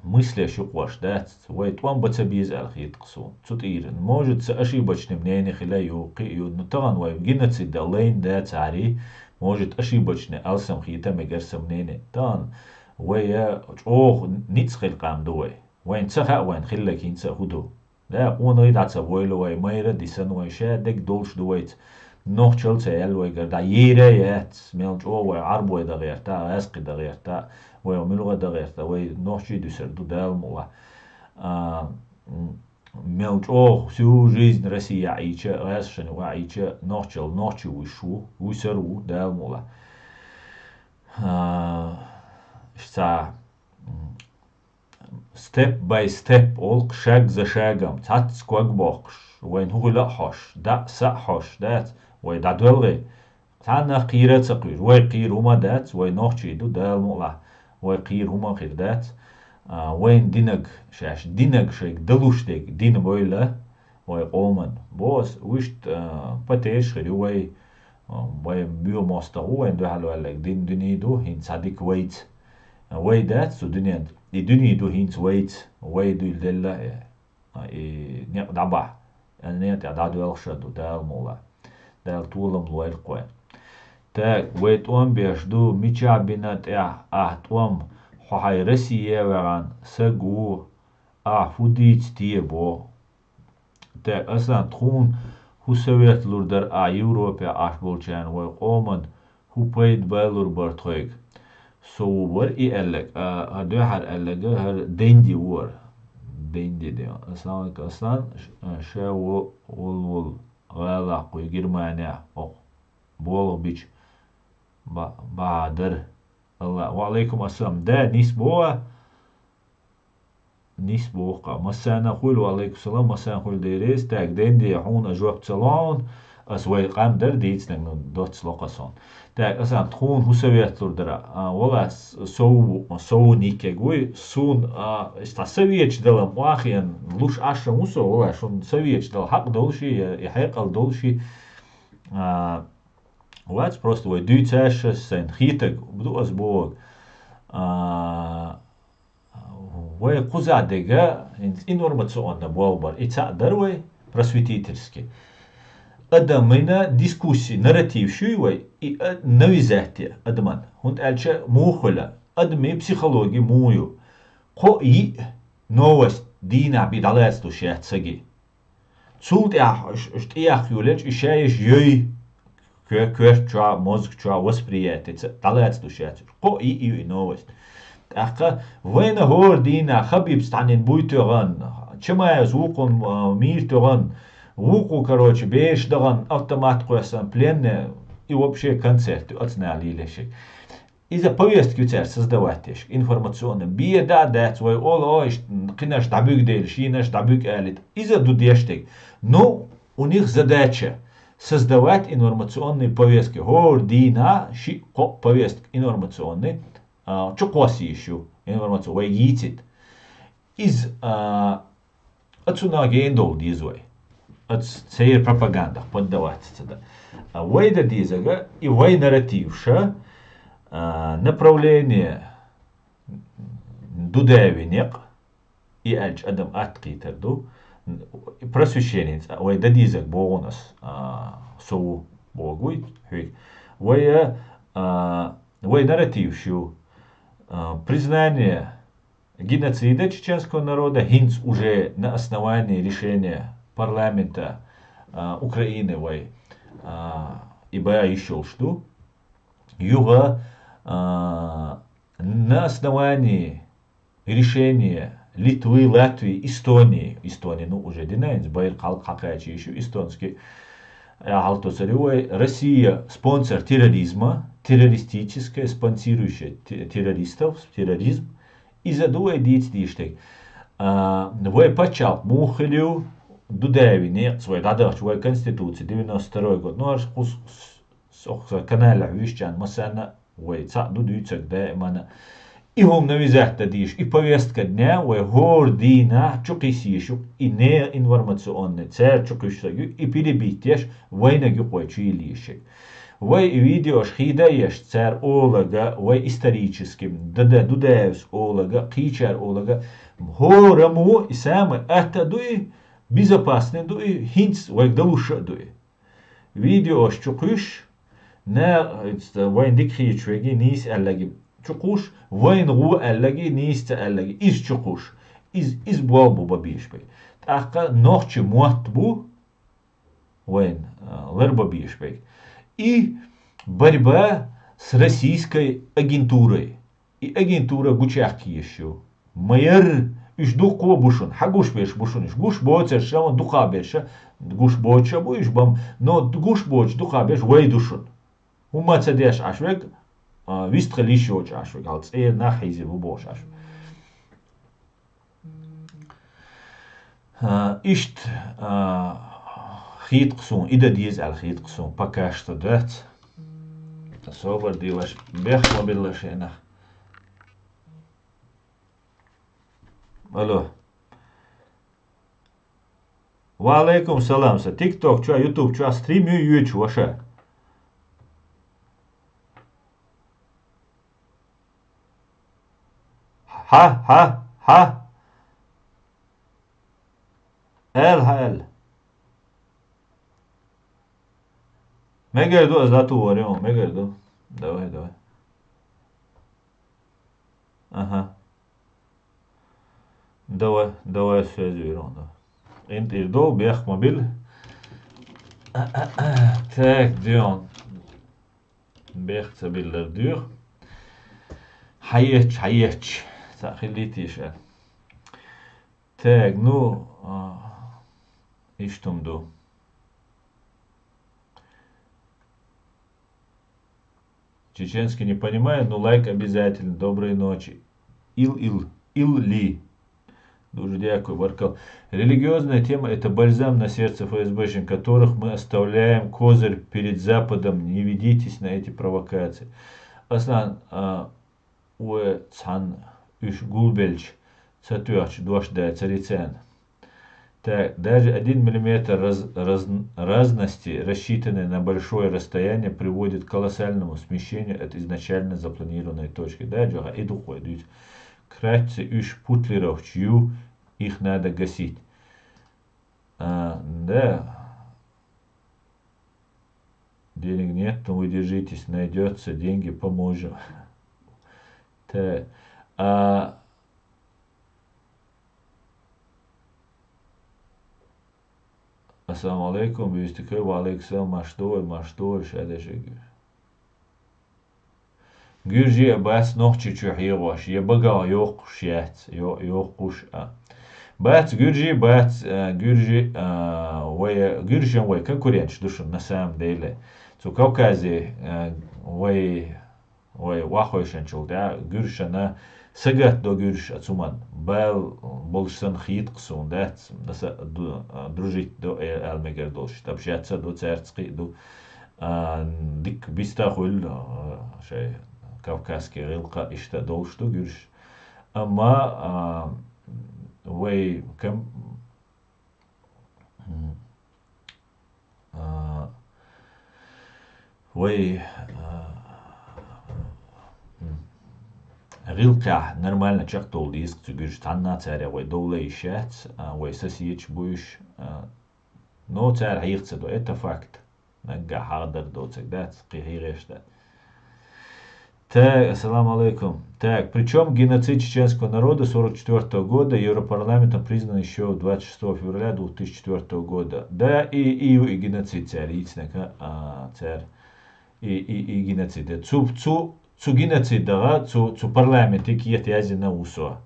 мыслеш юкъош дац, вай тӀом бан ца беза аьлла хета-кх суна. Цу тӀера, может, сан ошибочный мнение хила а ю, кхин а ю, но тахана вай геноцид дан лайна да цари, может, ошибочный алсам хета мегар сан мнение. Тахана вай чӀогӀа ницкъ хилла къам ду вай. Вайна ца хаьа вайна хилларг хӀинца а хӀун ду. Да, къонахий дӀа ца войла вай, майра а дисина вай, шадерг долуш ду вайца. Нохчалла ца яьлла вайгара дӀа, ера а яц, мел чӀогӀа вай Ӏарбой дан гӀерта, гӀаьскхи дан гӀерта, вай муьлгӀа дан гӀерта, вай нохчий дуьсур ду, Дала мукъ лахь. А, м, мел чӀогӀа всю жизнь Россия Ӏийча, гӀаьскхашна юкъа Ӏийча, нохчалла нохчий вуьсуш ву, вуьсур ву, Дала мукъ лахь. А, иштта, м, step by step, олу шаг за шагом, цхьацца ког боккхуш, вайна хӀун хила а хьожуш, дӀа а, са а хьожуш дац, вай дӀадоьлхий. Цхьаннах кхийра а ца кхуьйсуш, вай кхийра хӀума дац, вай нохчий ду, Дала мукъалахь, вай кхийра хӀума хир дац. А, вайна динарг, шаьш динарг шайга далуш дерг, дина бевлла вай къоман. Бо ас, вуьшта, а, патеш хир ю вай, а, вай боьха мостагӀа ву, вайна дуьхьал ваьлларг дин дуьне ду, хӀинца цхьа дика вайца. Вай дац цу дуьнен, и дуьне ду хӀинца вайца, вай дуьйладелла, э, и некъ дӀабахьа, аьлла, некъа тӀехь дӀадоьлхуш а ду, Дала мукъалахь. Дала толам лойла кхойн. Так, вай тӀом беш ду, мичахь бина тӀехь ахь тӀом, хьо хьайн Россия ваьгӀна саг ву, ахь хӀун дийца те бо? Так, Аслан, тхуна хӀун совет лур дара ахь Европехь Ӏаш болчарна, вай къоман хӀун пайда балур бара тхоьга? Со ву бара и аьлларг, а, хӀара дуьхьара аьлларг хӀара Денди ву хӀара. Денди де. Ассаламу алейкум, Аслан. Ш-, ша во-, волу-волу гӀалахь кхуьй Германехь, оха болх бича ба-, бахьа дара. Алла, ва алейкум ассалам. Да, нис боху? Нис боху-кха. Массарна хуьлда, ва алейкум салам, массарна хуьлда дерриг. Так, Денди, хьуна а жоп ца ло хьуна, ас вай къам дара дийцинарг, ну, доцца ло-кха суна. Так, Аслан, тхуна хӀун совет лур дара? А, вала, с-, сов-, сов никег вуй, суна, а, иштта советаш дала охьахиъна луш Ӏаш ву со, вала, шуна советаш дала хьакъ долуш и, и хьекъал долуш и, а, вац, просто вай дуьйцуш, сайна хетарг ду ас бохург. А, Вай кхузахь дерг, хӀинца информационна болх бар, и цхьаъ дара вай, просветительский. Адамийн дискуссий, нарратив шуй вай, и а-, навязать де адаман. ХӀунда аьлча муха хуьлу, адамийн психологи муха ю. Кхо а йиъ новость дийнахь бен дӀалаца ду шаьц саги. Цул тӀаьхьа ш-, ш-, тӀеяхъ йолчу и шаьш йой, ко-, коьрта чохь, мозга чохь, восприятица дӀалаца ду шаьц. Кхо а йиъ ю и новость. ТӀаккха вайна хӀора дийнахь Хабибс цхьаннен буй тоьхна, Чамаевс вукхун, а, мийра тоьхна, вукху, короче, бераш дахана, автомат кхоьссина, пленный, и вообще концерт ю, оцу наха лелешиг. Иза повестка ю цара создавать деш, информационный. Бен да а дац вай олу, о, иштта кхинаш дӀабуьгу дела, шийнаш дӀабуьгу алийта. Иза ду деш дерг. Ну, у них задача создавать информационные повестки. ХӀора дийнахь шиъ-кхоъ повестка информационный, а, чукхосса йиш ю, информацион вайга йийцийта. Иза, а, Оцунах гена довла деза вай. Оцу церан пропагандах поддаваться ца дан. А вай дан дезарг, и вай нарративш, а, направление Дудаеви некъ, и аьлча адам атта кхетар ду. Просвещеница вай дан дезарг боху ас, а, со ву бохург вуй хьоьга. Вай, а, вай нарративш ю, а, признание геноцида чеченского народа, хӀинца уже на основании решения парламента, а, Украины вай, а, и бан йиш йолуш ду. Юха, а, на основании решения Литвы, Латвии, Эстонии, Эстония, ну, уже дина, хӀинца байракх хьалха кхача йиш ю, эстонский, а, хьалатосур ю вай, Россия спонсор терроризма, террористическая, спонсирующая те-, террористов, терроризм, Иза ду вай дийца дезаш дерг. А, вай пачхьалкх муха хилла ю, Дудаеви некъаца вай дӀадахча, вай конституци девяносто второй год. Ну, аш кхус-, с-, с-, сан каналехь вуьйшучарна массарна вай цхьаъ ду дуьйцург даимана. И хӀума навязать дан дезаш, и повестка дня вай хӀора дийнахь чукхисса йиш ю, и нехан информационный, цара чукхуьссург ю, и перебить деш, вайнаг ю кху вай чуйилла йиш ерг. Вай и видеош хьийда а еш, цара олург, вай исторически, Дада Дудаевс олург, кхечара олург, хӀора мо и самый атта а ду и, безопасный а ду и, хӀинца вайга далуш а ду и. Видеош чу кхуьйсуш, на, вайна дика хеташ верг нийса аьлларг чу кхуьйсуш, вайна гӀо аьлларг, нийса ца аьлларг, иза чу кхуьйсуш, иза, иза болх бу бан безаш берг. ТӀаккха нохчийн мотт бу, вайна, а, ларбан безаш берг. И борьба с российской агентурой. И агентура гучуяккха езаш ю. Ма ярра, уьш дуккха а бу шуна. Хьан гуш берш бу шуна уьш? Гуш боцурш а, дукха берш а гуш боцуш а бу уьш бан, но гуш боцуш дукха берш вай ду шуна. ХӀумма ца деш Ӏаш верг, а, вистхила йиш йоцуш Ӏаш верг. Хьал цӀера нах хьийзина ву бохуш Ӏаш верг. А, иштта, а, хийтта суна, и дан деза аьлла хийтта суна, пока что дац. Собар де вай, бехк ма билла шоана. Алло. Ва алейкум салам, са TikTok чу, YouTube чу стрим ю йоьчу ваша. Хьа, хьа, хьа. Аьлла, хьа аьлла. Мегар ду, аз лату варе, мегар ду. Давай, давай. Ага. Давай, давай, связь вернем, да. Интердол, бехк ма билла. Так, де он? Бехк ца биллар дуьйху. Хьаеча, хьаеча. Ца хилийтийша. Так, ну, а, иштта ду. Чеченский не понимаю, но лайк обязательно. Доброй ночи. Ил, ил, ил ли. Дуже дякую, баркал. Религиозная тема — это бальзам на сердце ФСБшникам, которых мы оставляем козырь перед Западом. Не ведитесь на эти провокации. Аслан, а, вай цхьана уьш гулбелча, ца тоьхча дош дацари царна. Так, даже один миллиметр раз-, раз-, разности, рассчитанной на большое расстояние, приводит к колоссальному смещению от изначально запланированной точки. Да, Джоха, и духой дуть. Кратце уьш путлеровч ю, их надо гасить. А, да. Денег нет, но вы держитесь, найдётся, деньги поможем. Та, а, Ассаламу алейкум, бийстикай, ва алейкум салам, марш дой, марш дой, шадешег. Гуьржи а бац Нохчийчу хьегӀош, я багах йоккхуш яц, йо-, йоккхуш а. Бац гуьржи, бац, а, гуьржи, а, вай, гуьржен вай конкуренташ ду шуна, на самом деле. Цу Кавказе, а, вай, вай вахойшанчул тӀа гуьржана сагатдо гуьржаш а цуман. Бал болуш санна хийтта суна дац, наса ду-, а, дружить до, э, аьлла мегар долуш. Тапшаца до, цаьрца кхиъ ду. А, дикка биста хуьлу, а, шай кавказский гӀиллакх иштта долуш ду гуьржаш. Амма, а, вай кам-, м, а, вай, а, м, гӀиллакхехь нормально чекхдовла деза цу гуьржаш. Цхьанна цаьрца вай довла йиш яц, а, вай сосеташ бу уьш, а, но цара хьеха ца до. Это факт. Наггахь хьагӀ дар доцург дац, кхин хьехаш дац. Так, ассаламу алейкум. Так, причём геноцид чеченского народа сорок четвёртого года Европарламентом признан ещё двадцать шестого февраля две тысячи четвёртого года. Да, и, и, и геноцид цара йийцинарг, а, цара. И, и, и геноцид. Цу, цу, цу геноцидах, цу, цу парламенте кхета яздина ву со.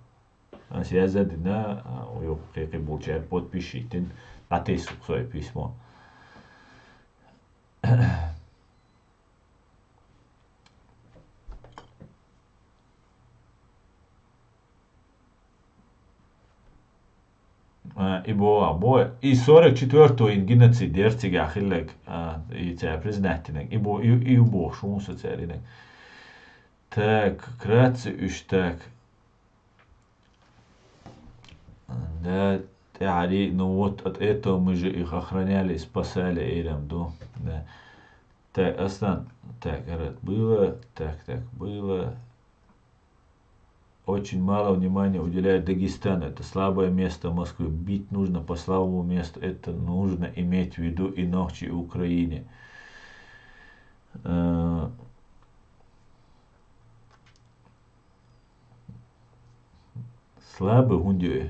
Ас яза дина, а, юха кхайкхи болчаьрга подписчик дина, дӀатесна со и письмо. А, и бо, а, бо, и сорок четвёртого и геноцид яра цигахь хилларг, а, и цара признать динарг, и бо, и, и бо, шун со цара динарг. Так, кратце уьш так. Да, тӀаьхьари, ну вот от этого мы же их охраняли и спасали, эрам ду. Да. Так, Аслан, так, это было, так, так, было. Очень мало внимания уделяют Дагестану. Это слабое место Москвы. Бить нужно по слабому месту. Это нужно иметь в виду и Нохчи, и Украине. Э, Слабый хӀунда ю и?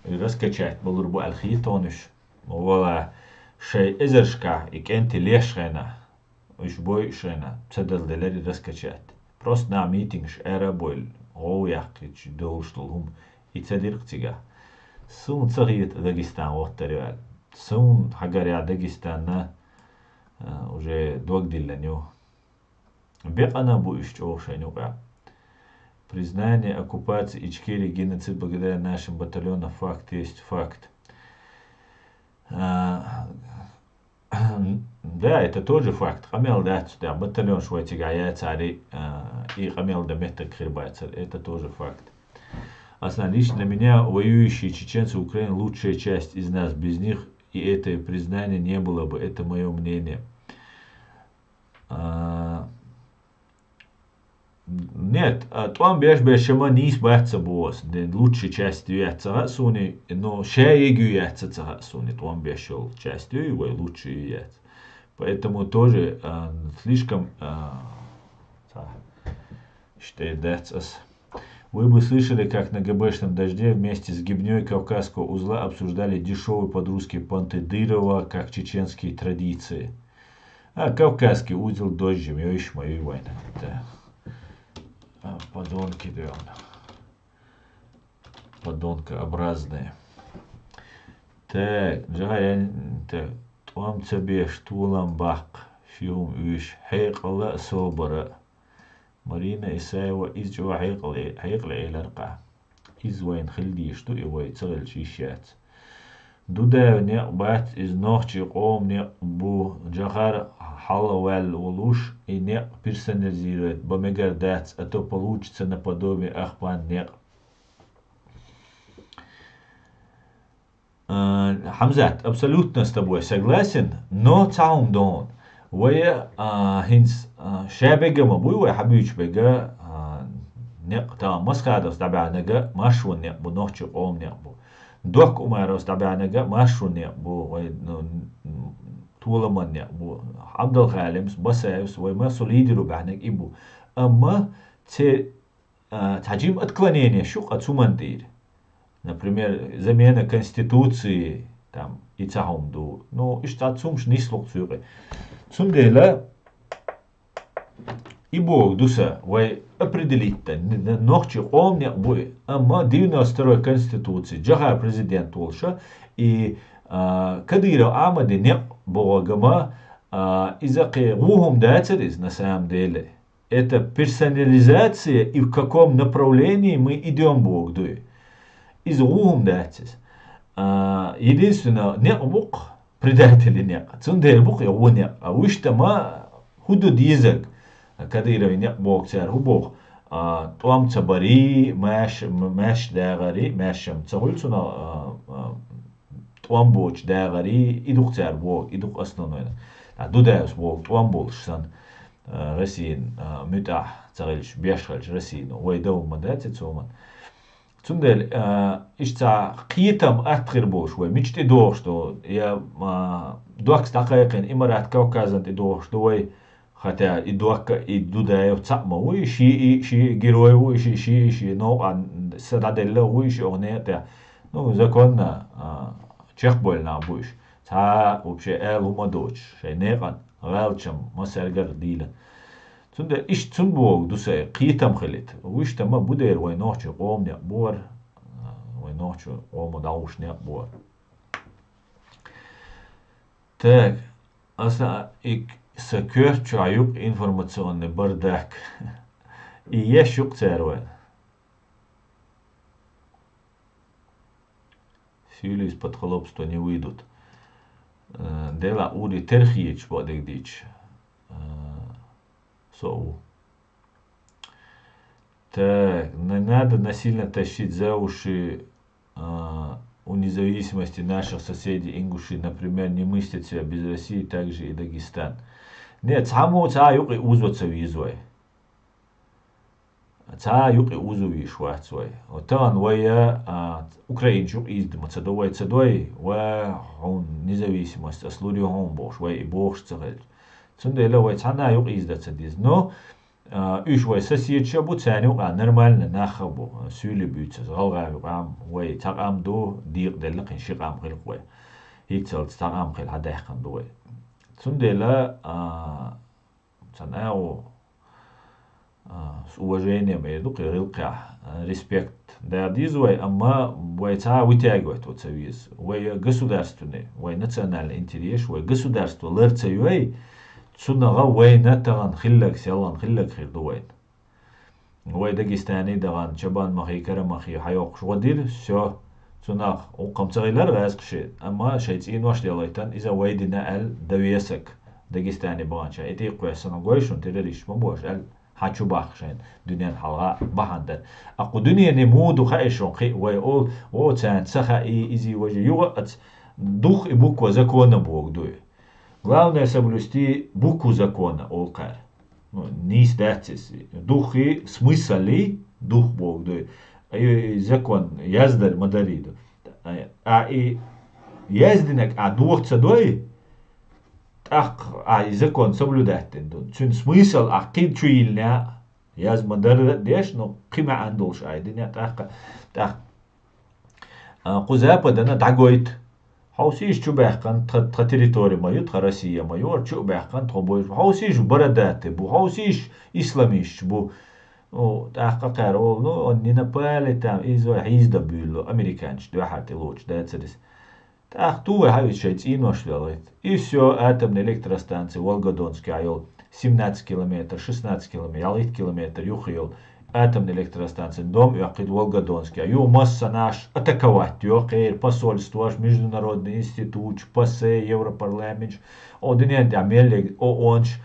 И раскачать балур бу аьлла хеташ уьш. Вала, шайн эзаршкахь и кӀентий леш хенахь, уьш бойуш хенахь, ца дала делира и раскачать. Просто нах митингаш ара а бойла, гӀовгӀа яккхийча долуш долу хӀума, и ца дира-кх цигахь. Суна ца хета Дагестан гӀоттар ю аьлла. Суна хьагарехь Дагестанна, а, уже дог диллина ю. Бекъана бу уьш чӀогӀа шайна юкъахь. Признание оккупации Ичкерии, геноцид благодаря нашим батальонам. Факт есть факт. А, да, это тоже факт. Къамел дац, да, батальон швайцига яцари, а, и къамел да меттак хирбацар. Это тоже факт. Аслан, лично для меня воюющие чеченцы Украины лучшая часть из нас. Без них и это признание не было бы. Это мое мнение. А, нет, а, тӀом беш бешама нийс бац ца бос. Ден лучшая часть ю яц ца суни, но ша егю яц ца суни. ТӀом бешол часть ю, вай лучший ю яц. Поэтому тоже, а, слишком, а, ца, что дац ас. Вы бы слышали, как на ГБшном дожде вместе с гибнёй Кавказского узла обсуждали дешёвые под русские понты Дырова, как чеченские традиции. А, Кавказский узел дождем, ё иш мои война. Да. А, подонки, да он. Подонкообразные. Так, жагӀа ян-, так, тӀом ца беш, тулам баккха, ши хӀума уьш, хьекъала а, собара а. Марина Исаева, из чӀогӀа хьекъал-, хьекъале элар-кха. Из вайна хила дийш ду, и вай ца хилча йиш яц. Дудаев некъ бац, из нохчий къоман некъ бу, Джохар хьалаваьлла волуш, и некъ персонализировать бан мегар дац, а то получится наподобие Ахпан некъ. А, Хьамзат, абсолютно с тобой согласен, но цхьа хӀума ду хьуна. Вай, а, хӀинца, а, ша бега ма буй вай хьабуьйчу бега, а, некъ тахана Масхадовс дӀабаьхьнага маршонан некъ бу, нохчий къоман некъ бу. Дохк Умаровс дӀабаьхьнага маршонан некъ бу, вай, ну, м, толаман некъ бу. Ӏабдалхалимс, Басаевс, вай массо лидеро баьхьнаг и бу. Амма церан а, цхьа жима отклонение шу-кх цу ман тӀера. Например, замена Конституции, там, и цхьа хӀума ду. Ну, иштта цхьа цумаш нислух цуьйкъе. Цундела и богу ду сан, вай определить дан, н-, н-, нохчий къоман некъ бу и. Амма девяносто второй Конституции, Джохар президент волуша, и, а, Кадыров Ахьмаде некъ богӀа гама, а, иза кхе гӀу хӀума дацар иза, на самом деле. Это персонализация и в каком направлении мы идём боху дуй. Иза гӀу хӀума дац иза. А, единственное, некъ бу-кх, предатели некъ. Цундела бу-кх и гӀу некъ. А вуьшта ма хӀу ду дезаг? Кадыровн некъ боху цара хӀу боху? А, тӀом ца барий, маьш-, м-, маьш дагӀарий, маьш-м ца хуьлу цунах, а, а, тӀом боцуш дагӀарий, и ду-кх цара боху, и ду-кх основной. А Дудаевс боху тӀом болуш санна, а, Россин, а, муьтӀахь ца хилча, беш хилча Россино, вай дан хӀума дац и цо ма. Цундела, а, иштта цхьа кхетам атта хир болуш вай, мича тӀедогӀуш ду, я, а, доккхас дӀакхайкхина Имарат Кавказан тӀедогӀуш ду вай, хотя и доккха, и Дудаев цхьаъ ма ву, и шиъ, и шиъ герой ву, и шиъ, шиъ, и шиъ новкъан са дӀаделла ву, и шиъ оха некъа тӀехь. Ну, законно, а, чекхбойла нах бу уьш. Цхьа вообще аьлла хӀума доцуш, шайн некъан, гӀалачам, массаьргара дийла. Цундела иштта цунна боху ду сан, кхетам хилийта. Вуьшта ма бу дера вай нохчий къоман некъ бу хӀара, вай нохчий къомо дӀагӀуш некъ бу хӀара. Так, аса и сан коьрта чохь ю-кх информационный бардак. И еш ю-кх цара вайна. Сийлис под холопство не выйдут. Э, дела ури терхиечу бо дегдич. Э, со у. Так, не надо насильно тащить за уши, а, у независимости наших соседей ингушей, например, не мыслят себя без России, так же и Дагестан. Не, цхьаммо цхьа юкъе узо ца веза вай. Цхьа юкъе узо вийш вац вай. Вот тахана вай, а, Украинаш юкъе изда ма ца до вай ца дой, ва хьуна независимость, ас лур ю хьуна бохуш, вай и бохуш ца хилча. Цундела вай цхьанна юкъе изда ца деза. Но А, уьш вай соседша бу, царна юкъа нормально нах а бу, суьйли буьйцу, гӀалгӀа юкъа вай цхьа къам ду, декъаделла кхин ши къам хилкх вай. ХӀинццалц цхьа къам хила хьадаьккхина ду вай. Цундела, а, цхьана агӀо, а, с уважением эр ду кхин гӀиллакхехь, а, респект да деза вай, амма вай цхьа вытягивать ву ца веза. Вай государственный, вай национальный интерес, вай государство лар ца йой, цунагӀа вайна тахана хилларг, селхана хилларг хир ду вайна. Вай Дагестане дахана, Чабан-Махе, Карамахе хьайоккхуш гӀо дира, всё, Цунах гӀуккхам ца хилар гӀазкхаши, амма шайн цӀенош лелайтан, иза вай дина аьл довесок Дагестане баханча. И тӀекхоьссана гой шун террорист ма бош аьл хьа чу бахшайн дуьнен хьалха бахьан дар. Акху дуьнене муду хаьи шун кхи вай ол, о цан ца хаьи, изи важи югӀа ац дух и буква закона бог дуй. Главное соблюсти букву закона олкхар. Ну, нийса дац иза. Духи, смысл и дух бог дуй. И закон яздар ма дарий ду. А и яздинаг а дух ца дой, тӀаккха а и закон соблюдать дин ду. Цун смысл а кхин чу йилна, яз ма дарра деш, но кхи маьӀан долуш ай дин я тӀаккха. ТӀаккха А, кху Западана дӀагойт. Хьовсийш чу баьккхан тха, тха территори ма ю, тха Россия ма ю, ара чу баьккхан тхо бойш. Хьовсийш бородатый бу, хьовсийш исламисташ бу. Ну, тӀаккха кхара олу, ну, он не напали там, иза хьийзда буьйлу, американчу дуьхьа тӀе лоцуш дацарис. ТӀаккха ту вай хьавиц шайн цӀийнош велгӀит. И всё, атомный электростанция Волгодонская йолу. Семнадцать километр, шестнадцать километр, ялхитта километр юххе йолу атомная электростанция, дом оьккхийта Волгодонский. Ю массанаш атаковать йо, кхеран посольствош, международный институташ, ПАСЕ, Европарламенташ, о, дуьнен тӀехь меллиг, о, онш,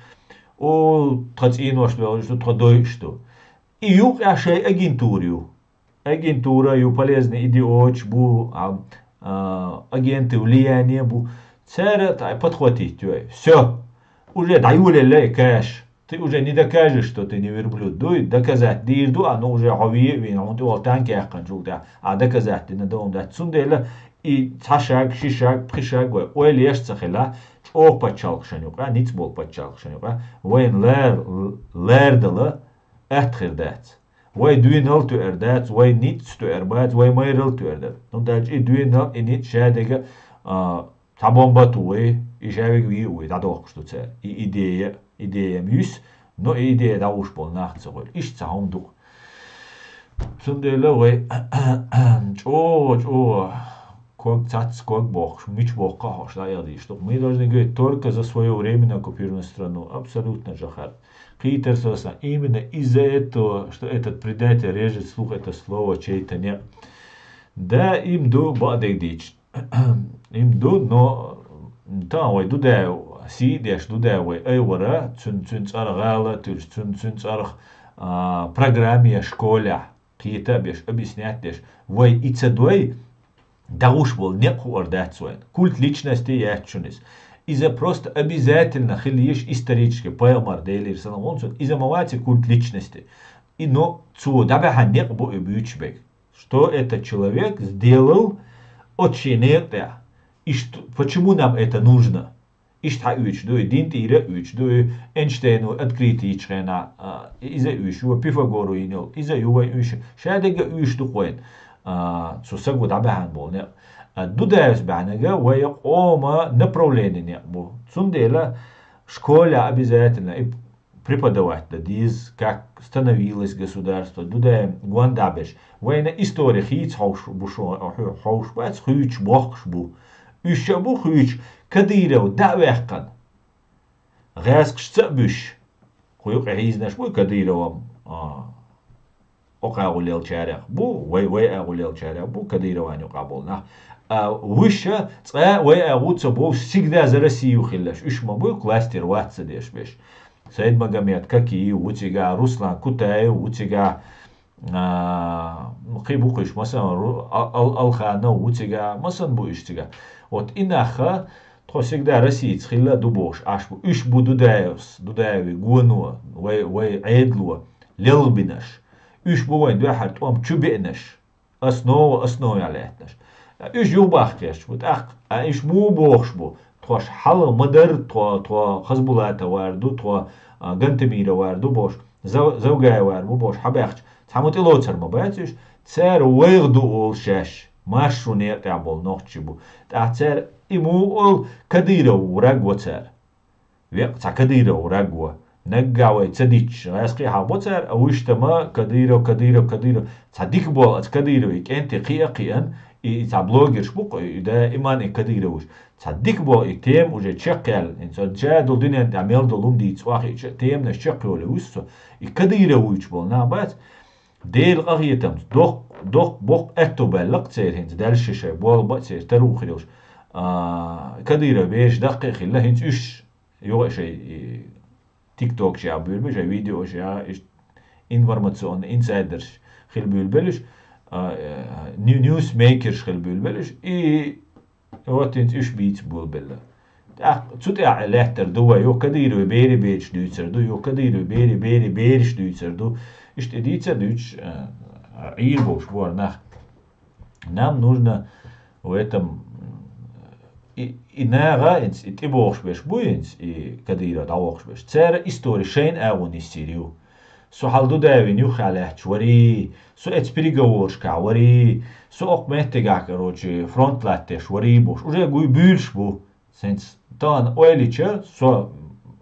о, тха цӀийнош лоьлуш ду, тхо дойуш ду. И юкъа шайн агентура ю. Агентура ю, полезный идиоташ бу, а, а, агенты влияния бу. Цара тай подхватить йой. Всё. Уже дӀайолаелла и каш. Ты уже не докажешь, что ты не верблюд. Дуй, доказать дийр ду, а, ну, уже хьо ве а вийна, хьуна тӀе вала танк яьккхинчул тӀаьхьа, а, доказать дина дан дац. Цундела и цхьа шаг, ши шаг, пхи шаг вай ойла еш ца хила, чӀогӀа пачхьалкхашна юкъа, ницкъ болу пачхьалкхашна юкъа, вайна лар-, лардала атта хир дац. Вай дуьйнал туьар дац, вай ницкъ туьар бац, вай майрал туьар дац. Ну, дальше и дуьйнал, и ницкъ ша дега, а, Цхьа бомба а ту вай, и шаверг вий а вай, дӀадоккхуш ду цара. И идея, идея ма юьсу, но и идея дӀагӀуш болу нах ца гӀойла. Иштта цхьа хӀума ду. Цундела вай чӀогӀа, чӀогӀа ког, цац ког боккхуш, мича боккха а хьош дӀаэладийш ду. Мы должны говорить только за свое время на оккупированную страну. Абсолютно жахар. Кхетар со сан. Именно из-за этого, что этот предатель режет слух, это слово чей-то не. Да, им ду, бакъдерг дийча. Им ду, но тахана вай Дудаев, сий деш Дудаев вай айвара, цуьнан, цуьнан цӀарах гӀала а туьлуш, цуьнан, цуьнан цӀарах, а, программе школехь кхета а беш, объяснять деш, вай и ца дой, дӀагӀуш болу некъ хуур дац вайн. Культ личности яц шуна иза. Иза просто обязательно хила езаш исторически пайхамар Делера салам волчун, иза ма вац и культ личности. И, но цо дӀабаьхьан некъ бу и буьйцуш берг. Что этот человек сделал оцу шен некъа тӀехь? И что, почему нам это нужно? Иштта хьан уьйцуш ду и, дин тӀера а уьйцуш ду и, Эйнштейно открытие йича хенахь, а, иза а уьйцуш ю, Пифагоро йина йолу, иза а ю вай уьйцуш, ша дерг а уьйцуш ду-кх вайн, а, цу саго дӀабаьхьана болу некъ. А, Дудаевс баьхьнарг вай къоман направление некъ бу. Цундела школехь обязательно и преподавать дан деза, как становилось государство, Дудаев гонда а беш. Вайна истори хийца хьовш бу шо-, хьо-, хьовш бац, хуьйцуш бохкуш бу. Уьш а бу хуьйцуш, Кадыров дӀа а ваьккхина. ГӀаьскхашца а буьсуш. Кху юкъа хьийзинарш бу Кадырован, а, Окху агӀо лелчарех бу, вай, вай агӀо лелчарех бу, Кадырован юкъахь болу нах. А, уьш а цкъа а вай агӀо ца болуш, всегда за Россию хилларш. Уьш ма бу кластер вац ца деш берш. Сайдмагомед Кокиев ву цигахь, Руслан Кутаев ву цигахь, а, кхин бу кхуьш, масалан, Ру-, Ал-, Ал-, Алханов ву цигахь, масалан, бу уьш цигахь. Вот и нах а, тхо всегда Россица хилла а ду бохуш Ӏаш бу. Уьш бу Дудаевс, Дудаевн гоно, вай, вай Ӏедало, лелхбинарш. Уьш бу вайн дуьххьара тӀом чу беанарш, основа основехь лаьттанаш. Уьш юхабахкхерш бу, тӀаккха, а, уьш муха бохуш бу? Тхоьш хьалха ма дарра, тхо, тхо Хасбулатов вар ду, тхо, а, Гантамиров вар ду бохуш, Зав-, Завгаев вар бу бохуш, хьабаьхча, цхьамма тӀелоцур ма бац уьш. Цара вайх ду олу шаьш, маршо некъа тӀехь болу нохчий бу. ТӀаккха цара и муха олу, Кадыров враг ву цара. Векъа цхьа Кадыров враг ву. Наггахь вай ца дитча, гӀаьскхий хьахабо цара, а вуьш тама Кадыров, Кадыров, Кадыров. Цхьа дика болу аса Кадыровн кӀентий кхиа а кхиъна, и, и цхьа блогерш бу-кх, и даиман и Кадыровш. Цхьа дика болу и тема уже чекхъяьлла. ХӀинца чадолу дуьнен тӀехь мел долу хӀума дийца охьахиъча, теманаш чекхйолу вуьсу со. И Кадыров вуьйцуш болу нах бац. Делан къахетамца, доккха доккха, боккха аьтту баьлла-кх церан хӀинца, дальше шоай болх ба а церан, тара хир йолуш. А, Кадыров бераш даккхий а хилла, хӀинца уьш юха а шоай, и, тиктокаш яха буьйлабелла, шоай видеош яха, иштта информационный инсайдерш хила буьйлабелла уьш, а, э, нью-, ньюсмейкерш хила буьйлабелла уьш, и вот хӀинца уьш бийца болабелла. ТӀаккха цу тӀехь лаьттар ду вай, юха Кадыровн берийн бецаш дуьйцур ду, юха Кадыровн берийн, берийн бераш дуьйцур ду. Иштта и дийца а дуьйцуш, а, Ӏийр болуш бу хӀара нах. Нам нужно в этом, и, и наха хӀинца, и тӀебогӀуш берш бу хӀинца, и Кадыров дӀавоккхуш берш. Церан истори шайна агӀо нисйийр ю. Со хьал ду даьвина юххехь лаьтташ варий, со эцу переговорашкахь варий, со окху меттигахь, короче, фронт латтош варий бохуш. Уже гуй буьйлуш бу. Сенца тахана ойла йича, со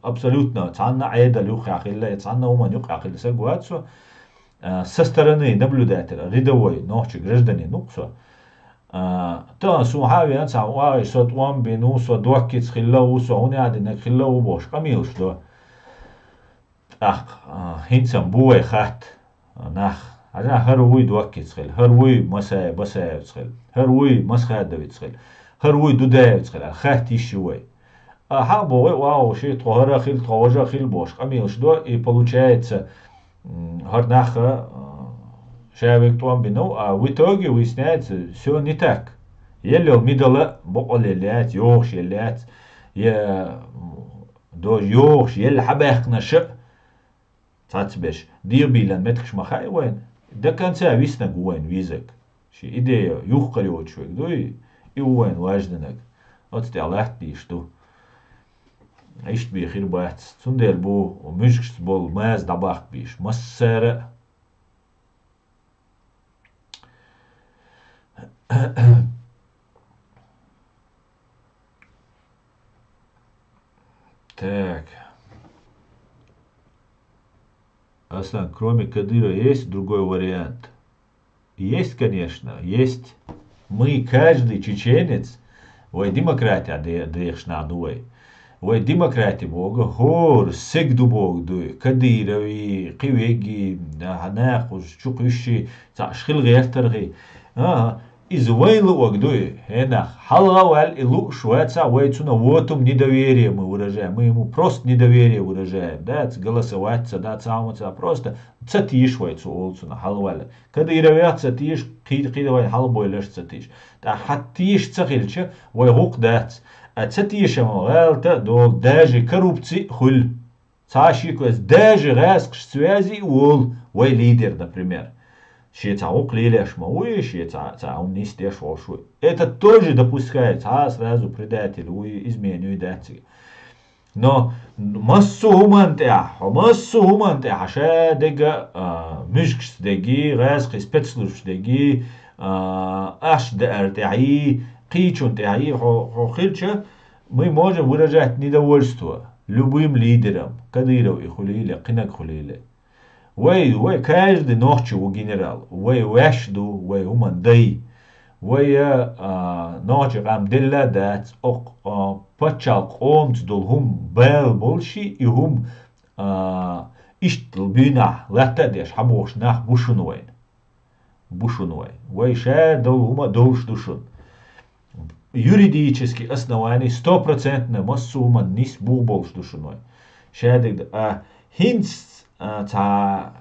абсолютно цхьанна Ӏедал юххехь хилла, я цхьанна хӀуманна юккъехь хилла саг вац со. А, со стороны наблюдатель, рядовой нохчий гражданин ву-кх со. А, тахана суна хьа а веана цхьа вагӀий, со тӀом бина ву, со доккхийца хилла ву, со хӀун яа динарг хилла ву бохуш, къамелаш до. ТӀаккха, а, хӀинца-м бу вай хатта, а, нах. Хьажахь, хӀара вуй Доккица хила, хӀара вуй Масаев, Басаевца хила, хӀара вуй Масхадовица хила, хӀара вуй Дудаевца хила, аьлла, хатта йиш ю вай. А, хьан боху вай, вагӀуш, тхо хӀара хила, тхо важа хила бохуш, къамелаш до, и получается, м, хӀара нах, а, ша вега тӀом бина ву, а в итоге выясняется, всё не так. Елла йолу мидала бакъволла елла яц, йогӀуш елла яц, я, м, Дожа йогӀуш елла хьабаьккхинарш а, цхьацца берш, дегӀабийлан меттигаш ма хаьа вайна, до конца виснарг ву вайна везарг. Шен идея юххера йоцуш верг дуй, и ву вайна важнарг. Оцу тӀехь латта дийш ду. Иштта бен хир бац. Цундела бу муьжгашца болу маза дӀабаккха бийш. Массара а. Так. Аслан, кроме Кадырова есть другой вариант? Есть, конечно, есть. Мы, каждый чеченец, вай демократия де-, дехаш нах ду вай. Вай демократия боху, хӀора саг ду боху дуй, Кадырови, кхин веги, а, накхуш, чукхуьйши, цхьаъ хила гӀертархи. А, иза вайн луъург дуй, хӀенах, хьалха а ваьлла и лууш вацахь, вай цунах вотум недоверия мы выражаем, мы ему просто недоверие выражаем, да, ца голосовать ца, да, ца хӀума ца, просто ца теша вай цу олу цунах хьалха а ваьлла. Кадыровех ца теша, кхин, кхин вайн хьалха бойларш ца теша. ТӀаккха хьан теша ца хилча, вай гӀуллакх дац. А ца тешам гӀалата а долу, даже коррупци а хуьлу. Цхьа а шеко яц, даже гӀаскхаш связи а волу вай лидер, например. Шен цхьа гӀуллакх лелош ма вуй, шен цхьа, цхьа хӀума нисдеш волуш вуй. Это тоже допускается, а сразу предатель вуй, измена юй дац цига. Но массо а хӀуманна тӀехь, хьо массо а хӀуманна тӀехь, ша дерг а, а, муьжгашца дерг а, гӀаскхийн спецслужбаш дерг а, а, аш даар тӀехь а, кхечунна тӀехь а, хьо, хьо хилча, мы можем выражать недовольство любым лидером, Кадыров и хуьлийла, кхинаг хуьлийла. Вай, вай, каждый нохчи ву генерал, вай ваьш ду, вай хӀуманна дай. Вай, а, нохчи къам делла а дац, окх, а, пачхьалкх къомаца долу хӀума бала болуш и, и хӀума, а, иштта буьйнахь латта а деш, хьан бохуш нах бу шуна вайна. Бу шуна вай. Вай ша долу хӀума а довш ду шуна. Юридически основание стопроцентно массо а хӀуманна нис бух болуш ду шуна вай. Ша дерг ду, а, хӀинца, а, цхьа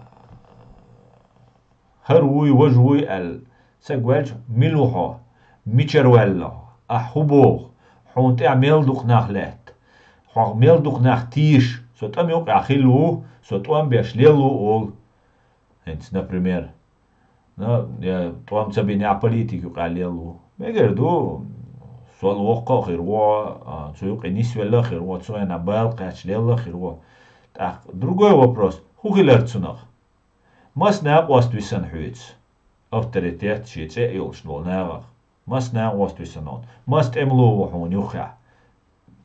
хӀара вуй, важа вуй аьлла, саг ваьлча, мила ву хьо, мичара ваьлла хьо, ахь хӀун боху, хьуна тӀехь мел дукха нах лаьтта, хьох мел дукха нах теша, со тӀам юкъехь хилла ву, со тӀом беш лелла ву олу. ХӀинца, например, ну, я тӀом ца бинехь политика юкъахь лелла ву. Мегар ду, сол воккха а хир ву, а, цу юкъе нисвелла а хир ву, цу хенахь бала кхаьчча лелла а хир ву. ТӀаккха другой вопрос, хӀун хилар цунах? Маса накъост висана хьоьца? Авторитет шен цӀе а йолуш долу нахах. Маса накъост висана хьуна? Маса тӀемало ву хьуна юххехь?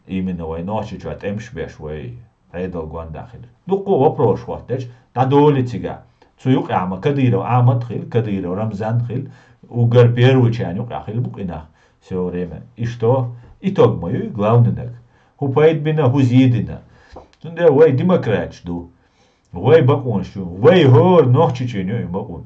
Именно вай Нохчийчохь тӀемаш беш вай Ӏедал гондахь хилла. Дуккха а вопросаш хӀоттадеш, дӀадолий цигахь. Цу юкъехь ма Кадыров Ахьмад хилла, Кадыров Рамзан хилла, уггар первыйчарна юкъехь хилла бу-кх и нах всё время. И что? Итог ма ю и главнинаг. ХӀун пайда бина, хӀун зе дина. Цундела вай демократаш ду. Вай бакъонаш ю. Вай хӀора нохчичун ю и бакъо.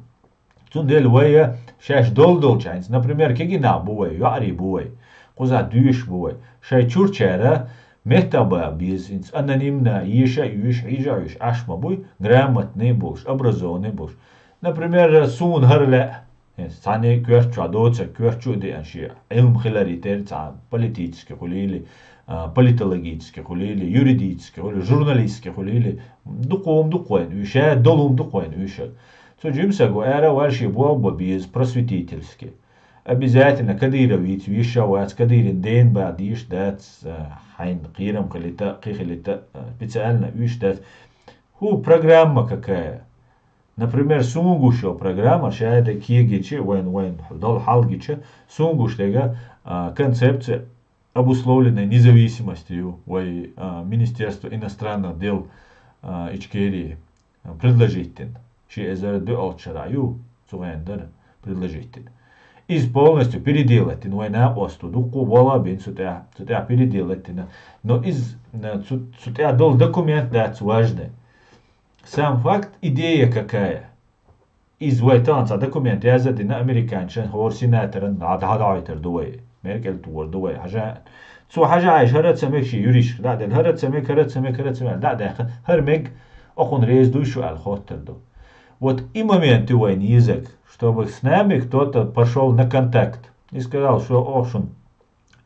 Цундела вай шаьш долу долчу хьайнца, например, кегий нах бу вай, йоӀарий бу вай, кхузахь дуьйш бу вай. Шайн чурчара меттахь бан беза, хӀинца анонимно еша а юьйш, хьийжа а юьйш, Ӏаш ма буй, грамотный болуш, образованный болуш. Например, суна хӀара лаьа, хӀинца цхьаьна коьрта чохь доцург, коьрта чу а деана шен Ӏилма хиларе терра цхьа политический хуьлийла, а, политологический хуьлийла, юридический хуьлийла, журналистский хуьлийла, дукха хӀума ду-кх вайна уьш, ша долу хӀума ду-кх вайна уьш. Цу жимсаго ара вара шен болх бан беза просветительский. Обязательно Кадыровец вийша вац, Кадырин ден бан дийш дац, а, хьайна кхерам хилита, кхин хилита, а, специально уьш дац. ХӀу программа какая? Например, суна гуш йолу программа, ша де кегича, вайн, вайн дол хьалгича, суна гуш дега, а, концепция обусловленной независимости ю, вай, а, Министерство иностранных дел, а, Ичкерии, а, предложить дина. Ши эзар доьалгӀачу шарахь ю, цу гӀен дара предложить дина. Иза полностью переделать дина, вай накъосто дуккхо болх бина цу тӀехь, цу тӀехь переделать дина. Но иза, а, цу, цу тӀехь долу документ дац важный. Сам факт, идея какая? Иза вай тахана цхьа документ яз а дина американчан, хӀора сенаторан дӀа-, дӀа-, дӀахьойтур ду вай. Меркел тохур ду вай. Хьажа, цо хьажа Ӏайша хӀара а ца мега шен юришка дӀа а делла, хӀара а ца мега, хӀара а ца мега, хӀара а ца мега, дӀа а даьккха, хӀара мега, окхунна реза дуй шу аьлла хоттур ду. Вот и момент ю вайна езаг, чтобы с нами кто-то пошёл на контакт и сказал, что оха шуна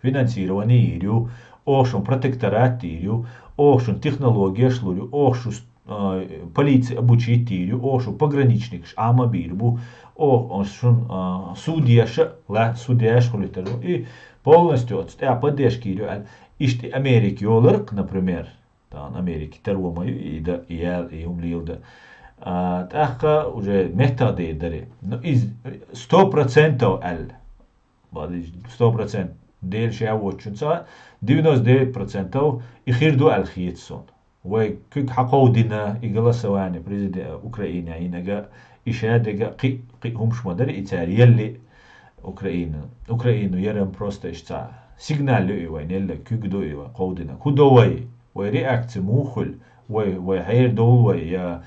финансирование йийр ю, оха шун протекторат дийр ю, оха шун технологияш лур ю, оха шу, а, полици обучить дийр ю, оха шу пограничникаш Ӏама бийр бу, оха шун, а, судьяша, ла, судьяш хуьлуьйтар бу. И полностью оцу тӀехь поддержка йийр ю аьлла. Иштта Америка йоларх, например, тахана Америка таро ма ю, и да, и ял, и хӀума лийла да. А, тӀаккха уже меттах дер дари. Ну, иза сто процентов аьлла. Бади, сто процент Дела ша воцучунца девяносто девять процентов и хир ду аьлла хета суна. Вай куьг хьакховдина и голосование президент Украина йинага, и ша дега кхин, кхин хӀумаш ма дара, и цара елли Украина. Украину ярам просто иштта сигнал ю и вайн елла, куьг ду и вай кховдина. ХӀу до вай? Вай реакция муха хуьлу? Вай, вай хьер довла вай, я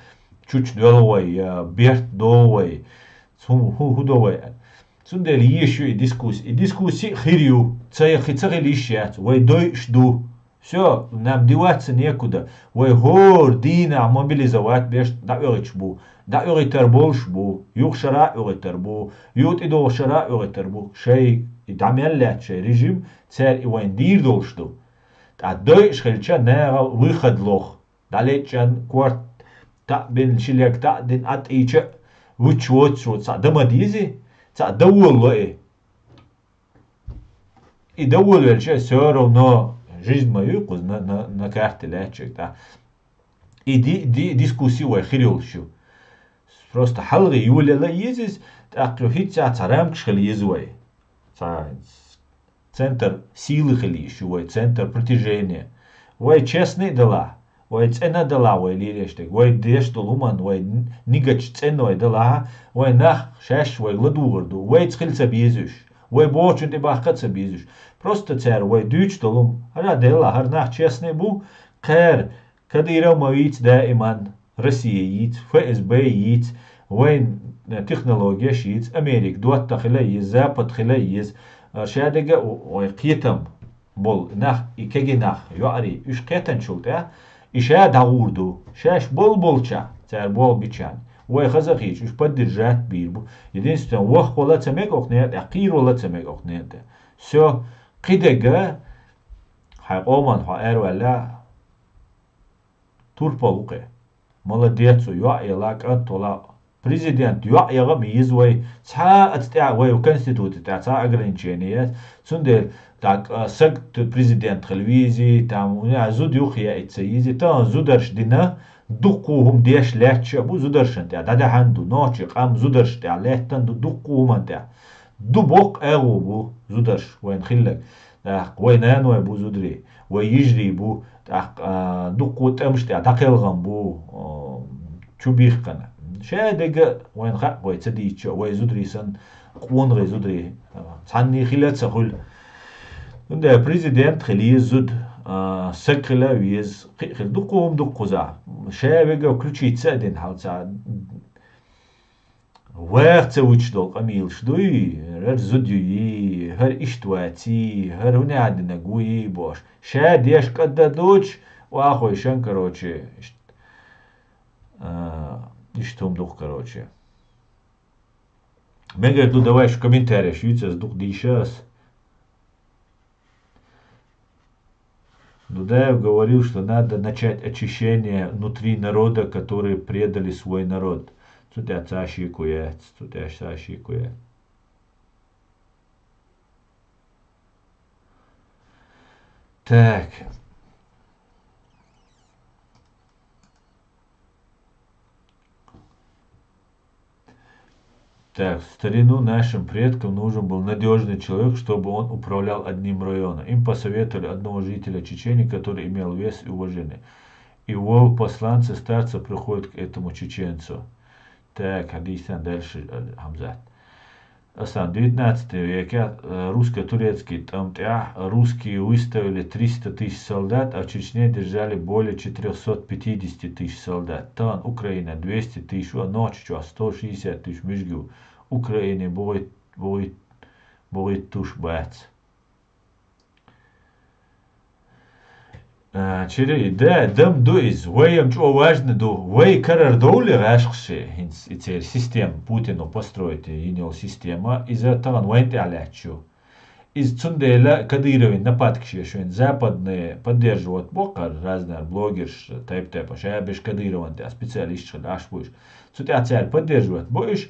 чуч доьлла вай, я берт довла вай? ХӀу, хӀу, хӀу до вай? Цундела еш ю и дискусси. И дискусси а хир ю. Ца яхи ца хила йиш яц. Вай дойуш ду. Всё, нам деваться некуда. Вай хӀора дийнахь мобилизовать беш дӀаоьгӀуьйтуш бу. ДӀаоьгӀуьйтур болуш бу. Юха шарахь а оьгӀуьйтур бу. Юха тӀедогӀу шарахь а оьгӀуьйтур бу. Шай и дӀа мел лаьтта шай режим, цара и вайн дийр долуш ду. ТӀаккха дойуш хилча, наха выход лоху. ДӀалеччан корта таӀ бина, ши лег таӀ дина, Ӏа тӀийча а вуьтуш воцуш ву, цхьаъ дан ма дезий, цхьаъ дан волало и. И дан волавелча, всё равно жизнь ма ю кхуза на, на, на карте лаьттачуьнга тӀаккха. И ди, ди, дискусси вай хир йолуш ю. Просто хьалхе йолаелла еза иза, тӀаккха хӀинца цхьа рамкаш хила еза вай. Цхьа центр силы хила йиш ю вай, центр притяжения. Вай честный а далахь, вай цӀена а далахь вай лелош дерг, вай деш долу хӀуманна, вай нигачу цӀена вай далахь, вай нах шаьш вайга ладугӀур ду, вайца хила ца беза уьш, вай бохучун тӀе баккха а ца беза уьш. Просто цара вай дуьйцуш долу хӀума, хӀара а делла, хӀара нах честный бу, кхара Кадыров ма вийца даиман, Россия йийца, ФСБ йийца, вайн технологияш йийца, Америка дотта хила а еза, Запад хила а еза. Ша дега а вай кхетам болу нах, и кегий нах, йоӀарий, уьш кхетанчул тӀаьхьа, и ша дӀагӀур ду, шаьш болу болчахь, цара болу бичахь. Вай хаза а хийча, уьш поддержать бийр бу. Единственное, ваххавала ца мега окху нера тӀе, кхийравала ца мега окху нера тӀе. Всё, кхидерг, хьайн къоман хьо араваьлла, турпал ву кхе. Молодец ву, йоӀ яла, кӀант вала. Президент йоӀ яха а ма еза вай. Цхьа а цу тӀехь вай конституци тӀехь цхьа ограничение яц. Цундела тӀаккха, а, саг т-, президент хила везий, там, у неа зуда юххе яийта ца езий. Тахана зударша дина, дуккха хӀума деш лаьтташ а бу, зударшна тӀехь дӀадаьхьан ду. Нохчий къам зударшна тӀехь лаьттан ду, дуккха хӀуманна тӀехь. Ду боккха агӀо бу зударш вайна хилларг. ТӀаккха вай наной бу зударий, вай йижарий бу, тӀаккха, а, дуккха тӀемаш тӀехь дӀакхелхам бу, а, чу бихкана. Ша дега вайна хаьа, вай ца дийцча, вай зударий санна, къонахий зударий, а, цхьанний хила а ца хуьлу. ХӀунда президент хила еза зуда, а, саг хила а веза, кхин а хила дуккха хӀума ду кхузахь. Ша вега включиться а дина хьал ца ваха ца вуьтуш долу къамелаш дуй, хӀара зуда юй, хӀара иштта ваций, хӀара хӀун яхьа динарг вуй бохуш. Ша деш кӀадда доцуш, вахойшан, короче, иштта, а, иштта хӀума ду-кх, короче. Мегар ду, давай шу комментареш юьйцу ас, дукха дийша ас. Дудаев говорил, что надо начать очищение внутри народа, которые предали свой народ. Цу тӀехь цхьа шеко яц, цу тӀехь цхьа шеко яц. Так. Так, в старину нашим предкам нужен был надёжный человек, чтобы он управлял одним районом. Им посоветовали одного жителя Чечни, который имел вес и уважение. И в посланцы старца приходит к этому чеченцу. Так, хьадийцан дальше, э, Хьамзат. Асан, девятнадцатый веке, э, русско-турецкий тӀам тӀехь русские выставили триста тысяч солдат, а в Чечне держали более четырёхсот пятидесяти тысяч солдат. Тахана Украина двести тысяч ву, Нохчийчохь сто шестьдесят тысяч муьжгий ву. Украине богӀит-, богӀит-, богӀиттуш бац. А, чири, да, дам ду иза. Вай ам чӀогӀа важна ду. Вай карара довлий гӀашкхаши, хӀинца и церан система, Путина построить йина йолу система, иза тахана вайна тӀехь лаьтташ ю. Иза цундела Кадыровн нападкаш еш вайн западные поддерживать боккхара, разные блогерш, тайп-тайпа, ша беш Кадыровн тӀехь специалисташ хила Ӏаш бу уьш. Цу тӀехь цара поддерживать бу уьш,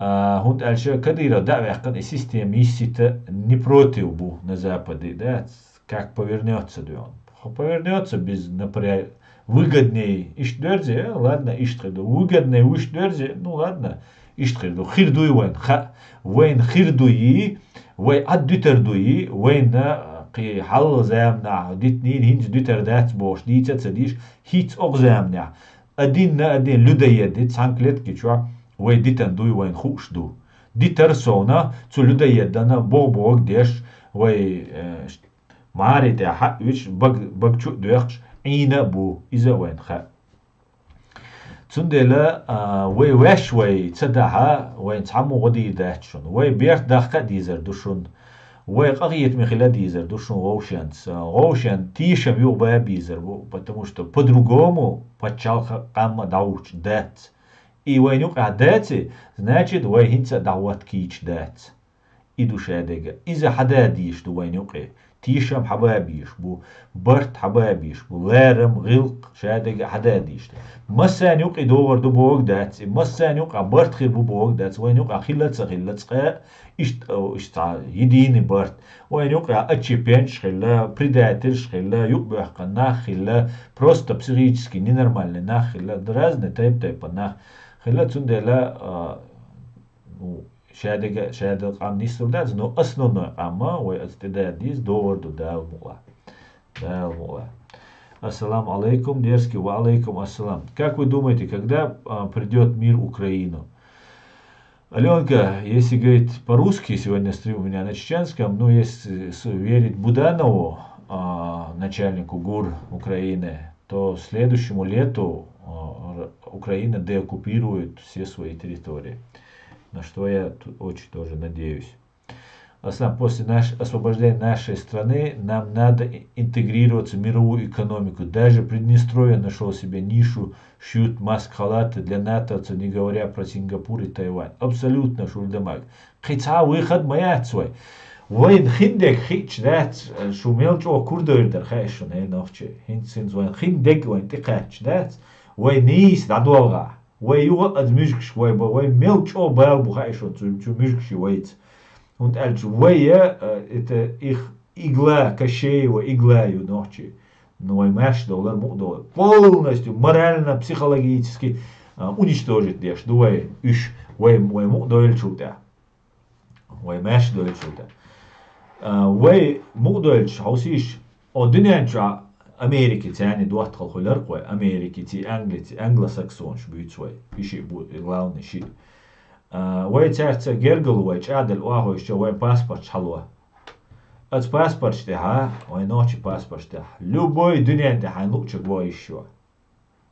а, хӀунда аьлча Кадыров дӀа а ваьккхина, и система йиссита не против бу на Западе, да, как повернётся, дуй он. Хо повернётся без напря-, выгоднее, иштта дерзе, э, ладно, иштта хир ду. Выгоднее вуьш дерзе, ну ладно, иштта хир ду. Хир дуй вайн, ха, вайн хир дуй, вай Ӏад дуьтар дуй, вайна кхин хьалха заманахь дитнийн хӀинца дуьтар дац бохуш, дийца а ца дийш, хӀинца окху заманехь. Один на один людоеды цхьана клетки чохь вай дитан дуй, вайна хууш ду. Дитар совна, цу людоедана богӀ-богӀ деш, вай, э, маре тӀехь хьаъ вуьтуш, баг, баг чу а доьхкуш, Ӏийна а бу, иза а вайна хаьа. Цундела, а, вай ваьш вай ца дахьа, вайн цхьаммо гӀо дийр дац шуна. Вай берт дахка а дезар ду шуна. Вай къахетаме хила а дезар ду шуна вовшенца. Вовшен тешам юха бан а безар бу, потому что по-другому пачхьалкхан къам а дӀахӀуттуш дац. И вайна юкъахь даци, значит, вай хӀинца а дӀахӀотта кийча дац. И ду шадерг. Иза хьада дийш ду вайна юкъе. Тешам хьаба а бийш бу, барт хьаба а бийш бу, ларам, гӀиллакх шадерг хьада дийш ду. Массарна юкъе догӀур ду бохург дац, и массарна юкъахь барт хир бу бохург дац, вайна юкъахь хилла а ца хилла цкъа, иштта, о, иштта цхьа единый барт. Вайна юкъахь отщепенцаш хилла, предательш хилла, юкъабоьхкина нах хилла, просто психически ненормальный нах хилла, разный тайп-тайпа нах хилла, цундела, а, ну, шадерг, шадерг къам нислур дац, но основной къам а вай аса тӀеда дийза догӀур ду Дала мукъалахь. Дала мукъалахь. Ассаламу алейкум, дерзкий, ва алейкум ассалам. Как вы думаете, когда, а, придёт мир в Украину? Алёнка, если говорить по-русски, сегодня стрим у меня на чеченском, но если с-, верить Буданову, а, начальнику ГУР Украины, то следующему лету, а, Р-, Украина деоккупирует все свои территории. На что я т-, очень тоже надеюсь. Аслан, после наш-, освобождения нашей страны нам надо и-, интегрироваться в мировую экономику. Даже Приднестровье нашёл себе нишу, шьют маск-халаты для натовцев, не говоря про Сингапур и Тайвань. Абсолютно, Шурдамаг. Кхин цхьа а выход ма яц вай. Вайн хиндерг хиъча дац, шу мел чӀогӀа курдойр дара хаьа шуна, эй, нохчий. ХӀинца, хӀинца вайн хиндерг вайн тӀекхаьчча дац, вай нийса дӀадолгӀахь. Вай юха а муьжгаш вай бан, вай мел чӀогӀа бала бу хаьа шуна цу, цу муьжгаши вайца. ХӀунда аьлча вай, э, это их игла, Кощеева игла ю нохчий. Ну, вай маьрша довлар, мукъа довлар. Полностью морально, психологически, а, уничтожить деш ду вай уьш, вай, вай мукъа дойлачул тӀаьхьа. Вай маьрша дойлачул тӀаьхьа. А, вай мукъа дойлачу хьовсийша, о, дуьнен чохь Америкица царна доттагӀалла хуьлура-кх вай, Америкица, Англица, англосаксонаш буьйцу вай. И шиъ бу, и главный шиъ. А, вай цаьрца гергарло вай чӀагӀдала охьахевшича, вайн паспорташ хьало. Оцу паспорташ тӀехьа, вайн нохчийн паспорташ тӀехьа, любой дуьнен тӀехь хьайна луъучуьнга вогӀу йиш ю.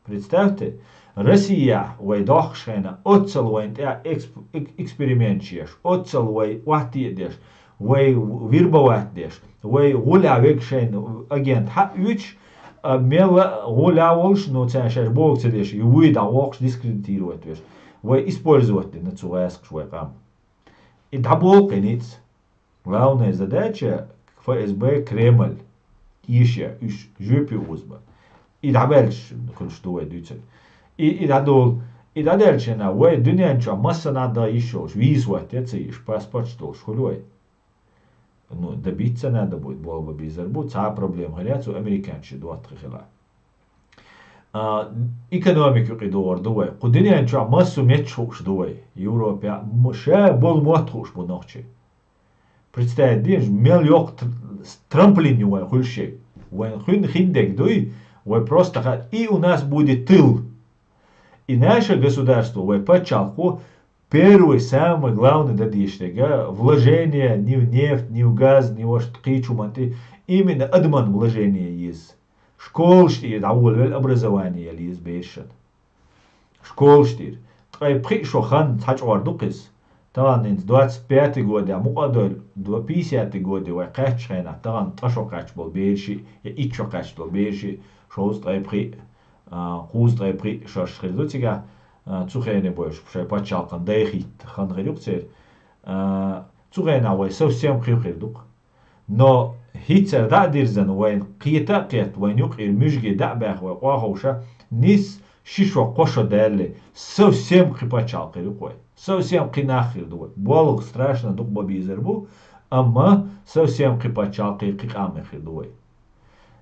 Представьте, Россия вай дохкаш хенна, оццал вайн тӀа эксп-, эк-, эксперимент еш, оццал вай вахте деш, вай вербовать деш, вай гуля век шайн агент хьа уьч, а мела гуля волш, ну, цан шаш бог ца деш, и вуй да вохш дискредитировать веш. Вай использовать дина цу гӀаскаш вай къам. И дӀаболкъиниц. Главная задача Ф С Б Кремль. Иша, уьш, жопе узба. И дӀабелш хӀуш ду вай дуьйцар. И, и дӀадул, и дӀаделчана, вай дуьнен чу массана да йиш йолуш, виза ватте ца йиш, паспорташ долуш хуьлу вай. Ну, добиться надо будет, болба бийзар бу, цхьа проблема хила яц, цу американчи доттагӀа хила. А, экономика юкъе догӀур ду вай. Кху дуьнен чохь массо метташ хууш ду вай. Европе, м-, ша болу мотт хууш бу нохчи. Представить деш, мел йоккха тр-, трамплин ю вайн хуьлуш ерг. Вайн хуьн хиндерг дуй, вай просто ха-, и у нас будет тыл. И наше государство, вай пачхьалкхо, первый, самый главный дан дезаш дерг, вложение ни в нефть, ни в газ, ни во что кхечу манти, именно адаман вложение еза. Школаш тӀера дӀаволавелла образование яла еза берашна. Школаш тӀера. Ткъе пхиъ шо хан цхьа чкъор ду кхиза. Тахана хӀинца двадцать пятый годе мукъа а дойла, два-, пятидесятый годе вай кхаьччу хенахь, тахана ткъа шо кхаьчна болу бераши, я итт шо кхаьчна болу бераши, шовзткъе пхиъ, а, кхузткъе пхиъ шош хир ду цигахь, а, цу хене бойуш шайн пачхьалкхан дайхӀитта хан хир ю-кх церан. А, цу хенахь вай совсем кхин хир ду-кх. Но хӀинцара дӀа а дирзина, вайн кхета а кхетта, вайн юкъера муьжге дӀа а баьхна, вай охьаховша, нис ши шо, кхо шо даьлла, совсем кхин пачхьалкх хир ю-кх вай. Совсем кхин нах хир ду вай. Болх страшно дукха бан безар бу, амма совсем кхин пачхьалкх, кхин къам хир ду вай.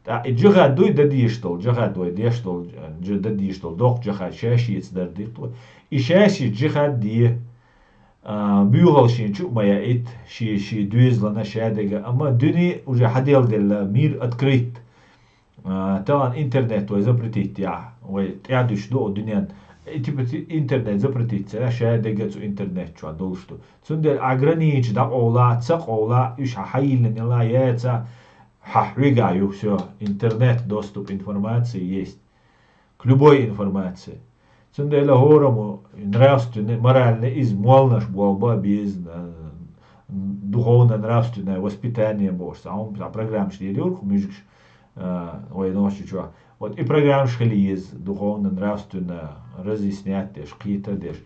ТӀаккха и джихад дуй дан дезаш долу, джихад вай деш долу, дж-, дан дезаш долу доккха джихад шаьш еза дар дитт вай. И шаьш еза джихад де, а, буьйхал шен чу а ма яийта, шен, шен доьзална, шадерга, амма дуьне уже хьаделладелла, мир открыт. А, тахана интернет вай запретить яхь, вай тӀаьхьа дуьсуш ду о дуьнен. И типа ти-, интернет запретить ца яхь, шадерга цу интернет чохь долуш ду. Цундела ограничить дӀакъовла, ца къовла, уьш хьан хьайиллина яла яца, хьан хьоьга ю, всё, интернет, доступ информации есть. К любой информации. Цундела хӀораммо нравственный, моральный иза молланаш болба беза, духовно-нравственное воспитание бохуш, цхьа хӀума, цхьа программаш лелийра-кх муьжгаш, а, вай нохчийчохь. Вот и программаш хила еза, духовно-нравственно разъяснять деш, кхета деш.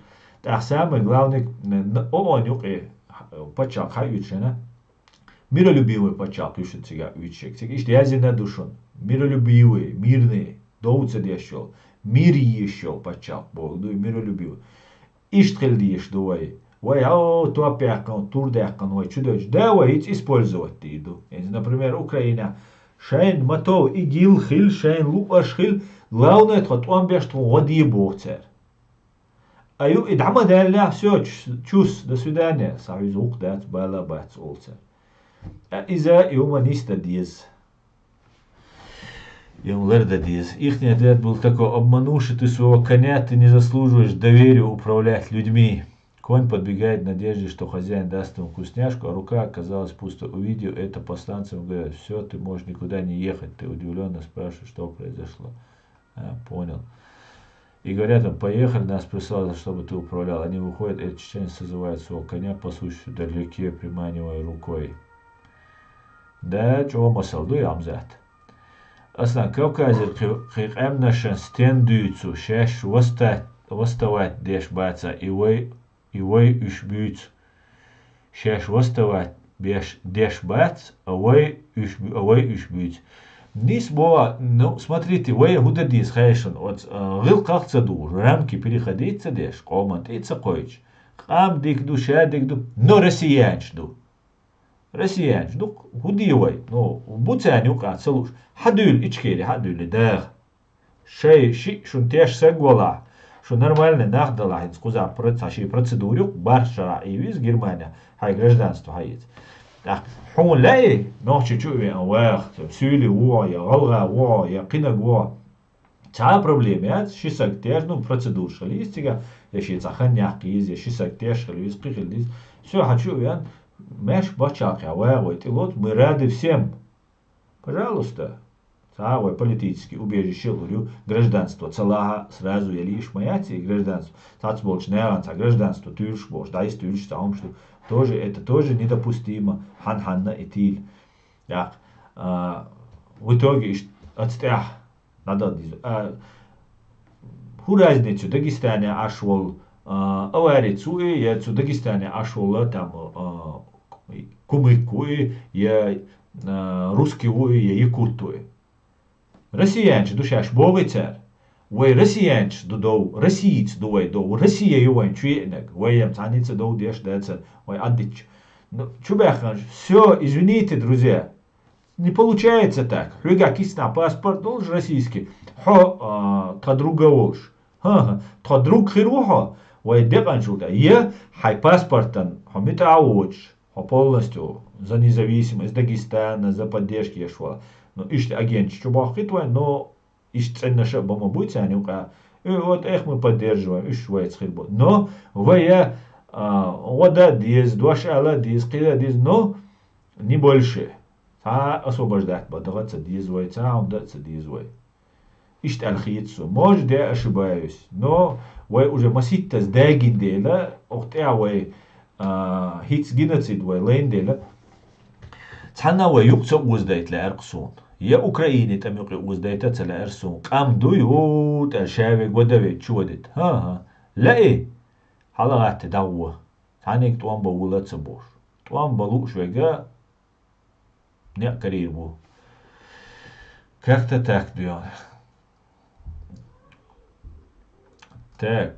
ТӀаккха самое главное, н-, н-, ООН юкъе пачхьалкх хьаоьцуш хенахь, миролюбивый пачхьалкх ю шуна цигахь оьцуш ерг. Цига иштта яздина ду шуна: миролюбивый, мирный, дов ца деш йолу, мир езаш йолу пачхьалкх бохург ду и миролюбивый. Иштта хила дезаш ду вай. Вай, хьо, топ яьккхина, тур даьккхина вай чу девлча, да, вай иза использовать дийр ду. ХӀинца, например, Украинехь шайна ма тов, ИГИЛ хила, шайна луъурш хила, главное, тхо тӀом беш, тхуна гӀо де боху цара. А ю и дӀа ма даьллехь, всё, чус, чус, до свидания, схьа хьуьза гӀуллакх дац, бала бац олу цара. А иза и хӀума нисдан деза. И хӀума лардан деза. Ихний ответ был такой: «Обманувши ты своего коня, ты не заслуживаешь доверия управлять людьми». Конь подбегает в надежде, что хозяин даст ему вкусняшку, а рука оказалась пустой. Увидев это, посланцы ему говорят: «Всё, ты можешь никуда не ехать». Ты удивлённо спрашиваешь, что произошло. А, понял. И говорят им: «Поехали, нас прислали, чтобы ты управлял». Они выходят, этот чеченец созывает своего коня, пасущегося вдалеке, приманивая рукой. Да, чӀогӀа масал ду, Ямзат. Аслан, Кавказера кхи-, кхин къаьмнашна стен дуьйцу, шаьш васта-, ваставать деш баца, и вай, и вай уьш буьйцу. Шаьш ваставать беш, деш бац, а вай уьш бу-, а вай уьш буьйцу. Нис боху, ну, смотрите, вай хӀун дан деза хаьшна, оцу, а, гӀиллакхах ца дугӀуш, рамки переходить ца деш, къоман тӀе а ца кхойчу. Къам дика ду, ша дика ду, но россиянаш ду. Россиянаш ду, хӀун де вай? Ну, бу царна юкъа ца лууш, хьан дуьйла Ичкери, хьан дуьйла даха. Шай шиъ шун теш саг валахь, шу нормальный нах далахь, хӀинца кхузахь проц-, цхьа шен процедура ю, барх шарахь и виза Германия, хьайн гражданство хьаэца. ТӀаккха хьуна лаьий, Нохчийчу а веана ваха, суьйли вогӀу, я гӀалгӀа вогӀу, я кхинаг вогӀу. Цхьа а проблема яц, ши саг теш, ну, процедураш хила йиш ю цигахь, я шен цхьа хан яккха еза, я ши саг теш хила веза, кхин хила деза. Всё, хьан чу а веана, маьрша пачхьалкхехь ваха вай тӀе лоцу, мы рады всем. Пожалуйста. Цхьа вай политический убежище лур ю, гражданство ца лахь сразу ялийш ма яц и гражданство. Цхьацца болчу нахана цхьа гражданство туьйсуш болуш, дӀайса туьйсуш цхьа хӀумаш ду. Тоже, это тоже недопустимо, хьан-хьанна и тийла. ТӀаккха, а, в итоге иштта аца тӀехь дӀадала деза. А, хӀун разница ю, Дагестане Ӏаш волу, а, авариец ву и, я цу Дагестане Ӏаш волу там, а, кумык ву и, я, а, русский ву и, я якут ву и? Россиянча ду шаьш бохий цара? Вай россиянча ду дов, Россица ду вай дов, Россия ю вайн чу еънарг, вай ям цхьаьнца дов деш дацара, вай Ӏаддича. Ну, чу баьхканаш, всё, извините, друзья. Не получается так. Хьоьгахь киснахь паспорт долуш российский, хьо, а, тхан друга волуш. ХӀан-хӀа, тхан друг хир ву хьо, вай декъанчул тӀе. Я хьайн паспортан хьо муьтӀахь а воцуш, хьо полностью за независимость Дагестана, за поддержка еш вала. Ну, иштта агенташ чу бохкийта вайн, но иштта цӀенаша а бан ма буй царна юкъа. Э, вот их мы поддерживаем, уьш вайца хир бу. Но вай я, а, гӀо дан а деза, дош ала а деза, кхин а деза, но не больше. Цхьа а освобождать бан дагӀа а ца деза вай, цхьа а хӀума дан а ца деза вай. Иштта аьлла хета суна. Может, я ошибаюсь, но вай уже масийттаза даьгна дела, окху тӀехь вай, а, хӀинца геноцид вай лайна дела, цхьанна а вай юкъа ца озадайта лаьара-кх суна. Я Украине тӀам юкъе озадайта а ца лаьара суна. Къам дуй, ву, тӀе ша вега вада вега чу вадита. ХӀан-хӀа. Лаьий, хьала гӀатта дагӀо. Цхьаьнниг тӀом бан вула а ца бохуш. ТӀом бан лууш вега, некъ карийр бу. Как-то так, дуьйна. Так.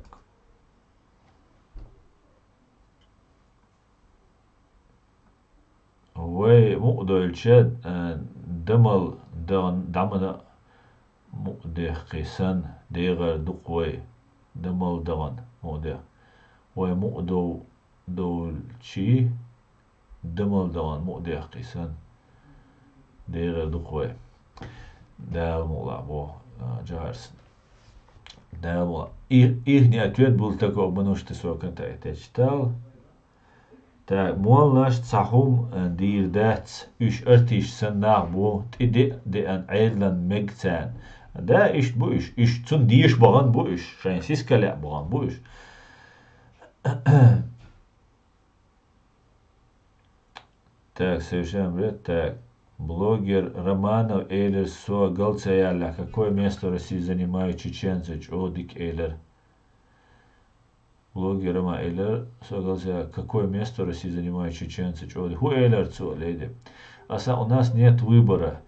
Вай мукъадойлча, э, дамал дан, дамана мукъадехкий санна, дегӀар ду-кх вай, дамал дан мукъадех. Вай мукъадов-, довлчий, дамал дан мукъадехкий санна, дегӀар ду-кх вай. Дала мукъалахь боху, а, Джарс. Дала мукъалахь. Их, ихний ответ был такой, обманувши ты свой контакт, я читал. Так, моллаш цхьа хӀума, а, дийр дац, уьш артист санна нах бу, тӀе деа-деана Ӏедалан мега царна. Да, иштта бу уьш, уьш цунна деша бахана бу уьш, шайн сиска лаьа бахана бу уьш. Так, совершенно бред. Так, блогер Романов элира со галца яьлла, какое место в России занимают чеченцы, чӀогӀа дика элира. Блогер Роман элира, со галца яьлла, какое место в России занимают чеченцы, чӀогӀа дика. ХӀун элира цо, леди? Аса, у нас нет выбора.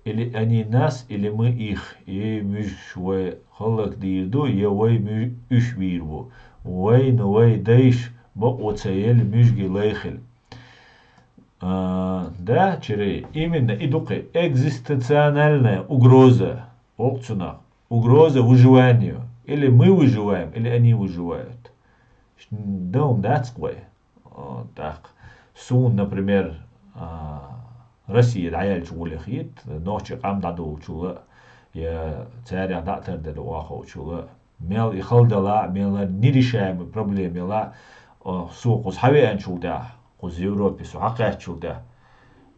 Или они нас, или мы их. И муьжгаш вай хӀаллакдийр ду, я вай муь-, уьш вийр бу. Вайна вай дайша бакъо ца елла муьжги лайхила. А, да, чирий, именно и дукхе, экзистенциональная угроза, олу цунах, угроза выживанию, или мы выживаем, или они выживают. Ш-, дан дац-кх вай. А, тӀаккха суна, например, а, Россия дӀаяьлча гӀоле хета, нохчий къам дӀадолучул а, я царех дӀа а тарделла охьаховчул а, мел и хала далахь а, мел нерешаемый проблема ялахь а, о, со кхуза хьавеанчул тӀаьхьа, кхуза Европе со хьакхаьччул тӀаьхьа,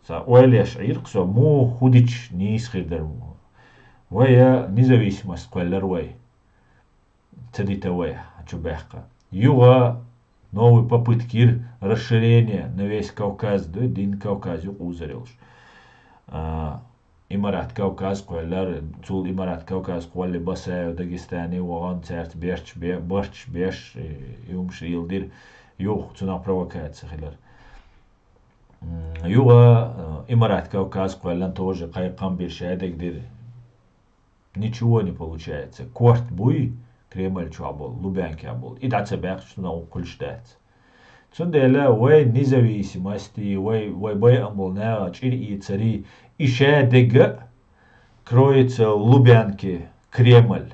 сан ойла еш Ӏийра-кх со, муха хӀун дича нийса хир дара муха. Вай я независимость кхоьллара вай. Ца дита вай, чу баьккха. Юха новый попытка йира расширение на весь Кавказ, ду, дин Кавказ юкъа узар йолуш. А, Имарат Кавказ кхоьллара, цул Имарат Кавказ кхолле Басаев Дагестане вахана, цаьрца берташ бе-, барташ беш, и, и хӀумаш йилдира, юха цунах провокация хилар. М, юха, э, Имарат Кавказ кхоьллина тоже кхайкхам бира, шадерг дира. Ничего не получается. Корта буй, Кремль чохь болу, Лубянкехь болу. И дӀа ца баьккхича, цунах хӀума кхуьлуш дац. Цундела вай независимости, вай, вай байъам болу наха чӀир ийцари, и шадерг а кроется в Лубянке Кремль.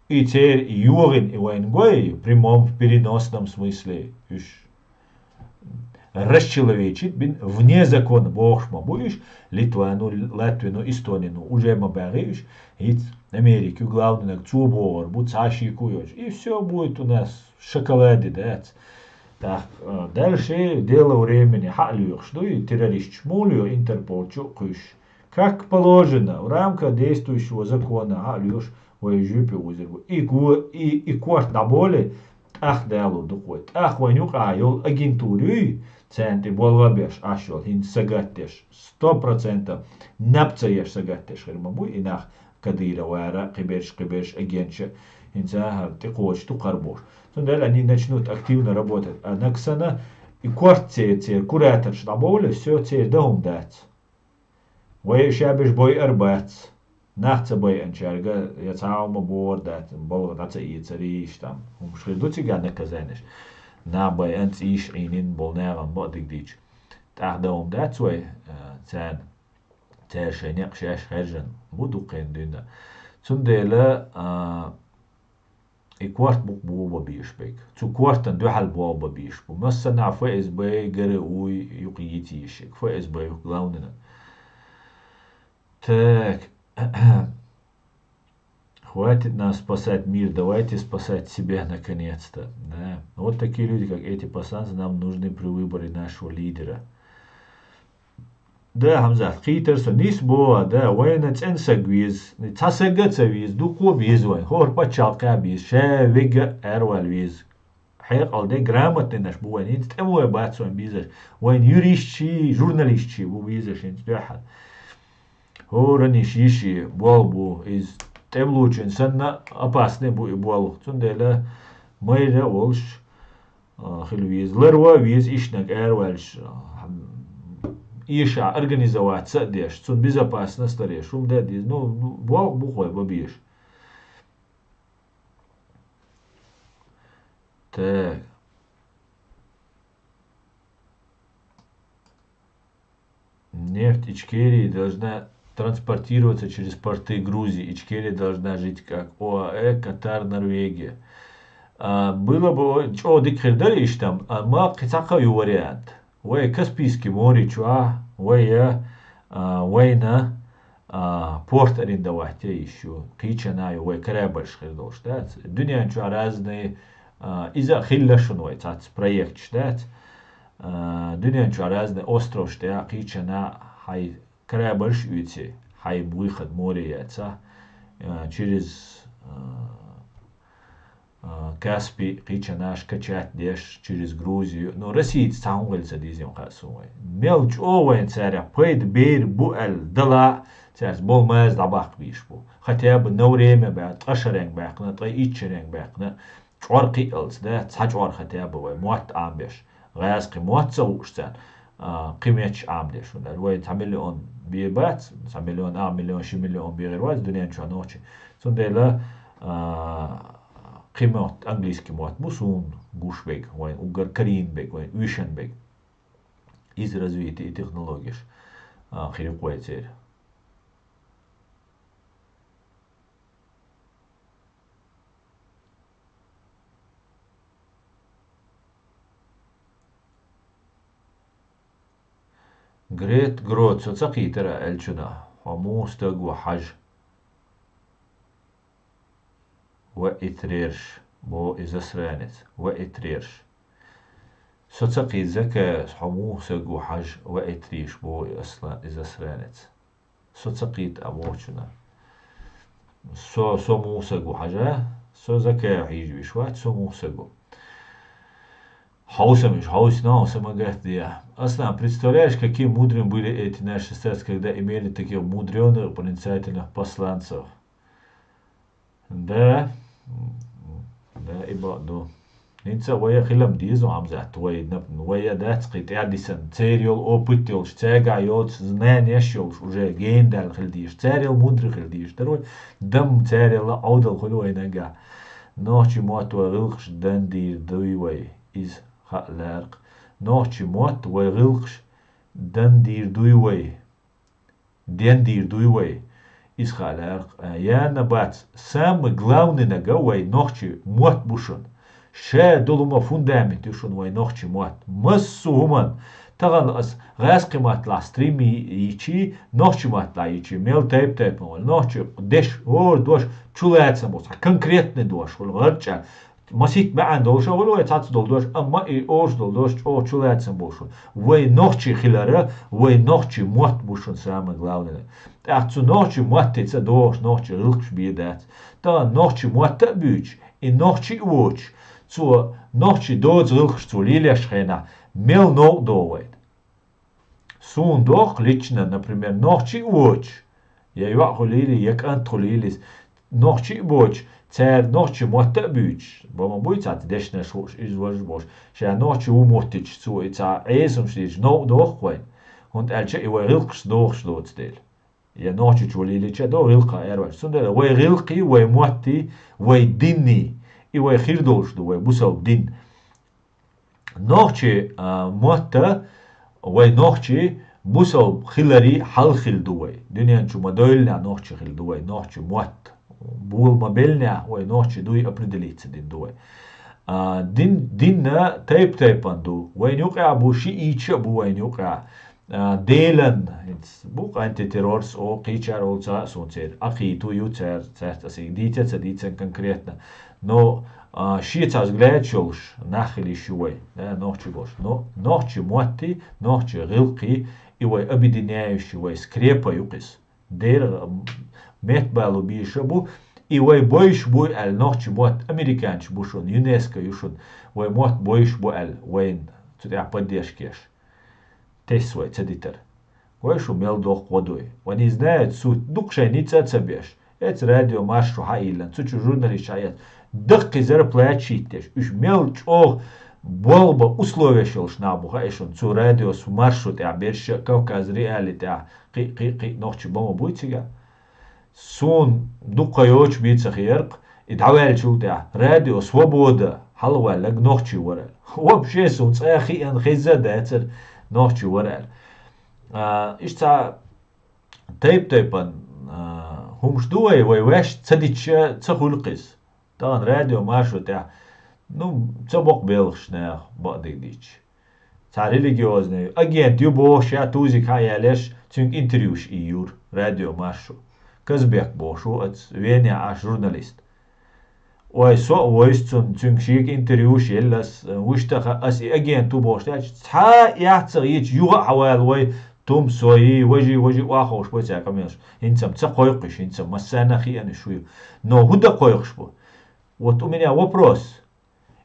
И церан йогӀина и вайна гой, в прямом, в переносном смысле, уьш расчеловечить бина, вне закона бохуш ма бу уьш, Литвано, Латвино, Эстонено уже ма багӀи уьш, хӀинца Америкин главнойнаг цо бохур бу, цхьа шеко йоцуш. И всё будет у нас в шоколаде, дац. Так, э, дальше дело времени, хьа а лоьхуш ду и террористаш, муха лоьху Интерпол чу а кхуьйсуш. Как положено, в рамках действующего закона, а леш вай жопе узир бу. И го-, и, и корт дӀаболе, тӀах далур ду-кх вай. ТӀах вайн юкъа йолу агентура юй, царна тӀе болх а беш, Ӏаш йолу, хӀинца сагатдеш, сто процентов наб ца еш сагатдеш хир ма бу, и нах Кадыров вара, кхиберш, кхиберш, агентша, хӀинца ахьа тӀекхочуш ду кхарбош. Цундела они начнут активно работать. А нагахь санна, и корт церан, церан кураторш дӀаболе, всё, церан дан хӀума дац. Вай ша беш бойъар бац. Нах ца байъанчаьрга я цхьа а хӀума бохур дац, балха дӀа ца эцарий, иштта там хӀумаш хир ду цигахь наказанеш. Нах байъан, цӀийш Ӏийнина болу нахана бакъдерг дийцча. ТӀаккха дан хӀума дац вай, а, царна. Цара шайн некъ шаьш хаьржина бу дуккха а дуьйна. Цундела, а, и корт бу-кх боху бан безаш берг. Цу кортан дуьхьал боху бан безаш бу. Массанхьа ФСБ, ГРУ юкъа йийца йиш ерг. ФСБ ю-кх главныйна. Так. Хватит нас спасать мир, давайте спасать себя наконец-то. Да. Вот такие люди, как эти посланцы, нам нужны при выборе нашего лидера. Да, Хьамзат, кхийтар со, нийса боху, да, вайна цӀена саг веза, цхьа саг а ца веза, дуккха а веза вайна, хӀора пачхьалкхехь а беза, ша вега а аравала веза. Хьекъал де, грамотнынаш бу вайна, хӀинца тӀемалой бац вайна безаш, вайна юристчий, журналистчий бу безаш хӀинца дуьххьара. ХӀораннаш йиш е болх бу, иза тӀемалочун санна опасный бу и болх. Цундела майра а волуш, а, хила веза. Ларво а веза ишнаг араваьллаш, а, эша организоваться а деш, цунна безопасность а деш, хӀума де а деза. Ну, ну, болх бу-кх вай бан безаш. Так. Нефть Ичкерии должна транспортироваться через порты Грузии. Ичкерия должна жить как ОАЭ, Катар, Норвегия. А, было бы о-, чӀогӀа дика хир дара иштта, амма кхин цхьа а ю вариант. Вай Каспийский море чохь, вай, а, вайна, а, порт арендовать ян йиш ю, кхечанхьа ю вай корабльш хир долуш дац. Дуьнен чохь разные, а, иза а хилла шуна вай цхьацца проекташ дац. А, дуьнен чохь разные островаш тӀехь кхечанхьа хьайн корабльш оьций, хьайн выход море яцахь, а, через, а, а, Каспий кхечанхьа качать деш через Грузию. Ну, Россица цхьа хӀума хила ца деза ма хаьа суна вай. Мел чӀогӀа вайна царех пайда бер бу аьлла дала, цаьрца болу маза дӀабаккха безаш бу. Хотя бы на время баьхна, ткъа шаренга баьхна, ткъа итт шаренга баьхна, чкъор кхиалц, да, цхьа чкъор хотя бы вай мотт Ӏамбеш. ГӀазкхи мотт ца хууш царна, а, кхин метташ Ӏамдеш. ХӀунда аьлча вай цхьа миллион бен бац, цхьа миллион, ах миллион, ши миллион бен хир вац дуьнен чохь нохчий. Цундела, а, кхин мотт, английский мотт бу суна гуш берг, вайн уггар карийна берг, вайн уьйшан берг. Иза развитие и технологеш, а, хир ю-кх вай церан. Грет Грот, со ца кхийтара аьллачунах, хьо муха стаг ву хьажа? Ва и трерш, бо и засранец, ва и трерш. Со ца кхийта закаьрас, хьо муха стаг ву хьажа, ва и триш, бо и аслан, и засранец. Со ца кхийта а вочунах. Со, со муха стаг ву хьажа, со закаьрас хьийжа виш вац, со муха стаг ву. Хьовсамаш, хьовсина, хьовса ма гатде. Аслан, представляешь, какие мудрыми были эти наши старцы, когда имели таких мудрёных, проницательных посланцев? Да, да, и бакъ ду. ХӀинца вай хилам деза, Хьамзат, вай, нап-, вай а дац кхин тӀаьхьа дисан, церан йолу опыт йолуш, цаьргахь йоцу знанеш йолуш, уже гендаьлла хила дезаш, царел мудрый хила дезаш дара вай, дам царел Ӏовдал хуьлу вай нагахь. Нохчий мотт вай гӀиллакхаш дан дийр дуй вай, иза хаа лаьркъ. Нохчий мотт вай гӀиллакхаш дан дийр дуй вай, ден дийр дуй вай, иза хаа лаьркъ. Яна бац, самый главный нага вай нохчий мотт бу шуна. Ша долу ма фундамент ю шуна вай нохчий мотт. Массо а хӀуман, тахана ас гӀазкхи матталахь стрим йичи, нохчий матталахь йичи, мел тайп-тайпана вай нохчий деш, хӀора дош чулацам бу, цхьа конкретный дош хуьлу гӀарчӀа. Масийтта баьӀан долуш а хуьлу вай цхьацца долу дош, амма и олуш долу дош чӀогӀа чулацам болуш ву. Вай нохчий хилара, вай нохчий мотт бу шуна самое главное. ТӀаккха цу нохчий мотте ца догӀуш нохчий гӀиллакхаш бен дац. Тахана нохчий мотт а буьйцуш, и нохчий а воцуш, цо нохчий доцу гӀиллакхаш цо лелош хенахь, мел новкъа догӀу вайна. Суна доху лично, например, нохчий а воцуш, я йоӀ хуьлийла, я кӀант хуьлийла иза, нохчий а боцуш, цара нохчий мотт а буьйцуш, бан ма буй цхьацца дешнаш хууш, иза важа болуш, ша нохчий ву моттича, цо и цхьа Ӏесамаш дийцича, новкъа доху вайна, хӀунда аьлча и вай гӀиллакхаш дохуш доцу дела. Я нохчийчу валийлича а до гӀиллакхах аьрваьш. Цундела вай гӀиллакхий, вай моттий, вай динний, и вай хир долуш ду, вай бусалба дин. Нохчий, а, мотта, вай нохчий бусалба хиларий хьал хилла ду вай. Дуьнен чу ма дойланехь нохчий хилла ду вай, нохчий мотт. Була ма беллинехь вай нохчий дуй определиться дина ду вай. А, дин, динна тайп-тайпана ду. Вайна юкъахь бу, шиӀиташ а бу вайна юкъахь. А, Делан, хӀинца бу антитеррорс, о, кхечара олу ца а суна церан. Акхийто ю цара, цаьрца аса дийца а ца дийцан конкретно. Но, а, шен цхьа взгляд йолуш нах хила йиш ю вай, да, нохчий болуш. Но нохчий мотти, нохчий гӀиллакхий, и вай объединяющий, вай скрепа ю кхиз. Дера, м, меттабало бийша бу, и вай бойуш бу аьлла нохчий мотт, американчу бу шуна, ЮНЕСКО ю шуна, вай мотт бойуш бу аьлла, вайна цу тӀехь поддержка еш. Тесс вай ца дитар. Вай шу мел доху гӀо дуй. Вай не знают суть. Дукха шайн ницкъ а ца беш. Эца радио Маршо хьаиллан. Цу чу журналист хьаэца. Даккхий зарплат шийттеш. Уьш мел чӀогӀа болба условеш йолуш нах бу хаьа шуна. Цу радио Маршо тӀехь берш а, Кавказ Реалии тӀехь кхин, кхин, кхин нохчий бан ма буй цигахь. Суна дукха йоцуш бен ца хеяркх, и дӀаваьллачул тӀаьхьа радио Свобода хьалаваьлларг нохчий вара аьлла. Вообще суна цкъа а хиъна хезна а дацара нохчий вара аьлла. А, иштта цхьа тайп-тайпана, а, хӀумаш ду вай, вай ваьш ца дича ца хуьлу кхиз. Тахана радио Маршо тӀехь, ну, ца боккха белхаш наха бакъдерг дийцича. Цхьа религиозный агент ю бохуш, ша Тузик хьа а ялеш, цуьнга интервьюш ийюра радио Маршо. Казбек бохуш ву оцу Венехь Ӏаш журналист. Ой, со а войсу цунна, цуьнга шега интервьюш елла ас, вуьшта хаьа, ас и агент ву бохуш даьлча, цхьа а яц ца гӀийча, юха а хьавала вай, тум сой, важи, важи охьаховш бай цаьрга къамелаш. ХӀинца-м ца кхойкхуш, хӀинца-м массарна а хиъна уьш вуй. Но хӀун дан кхойкхуш бу? Вот у меня вопрос.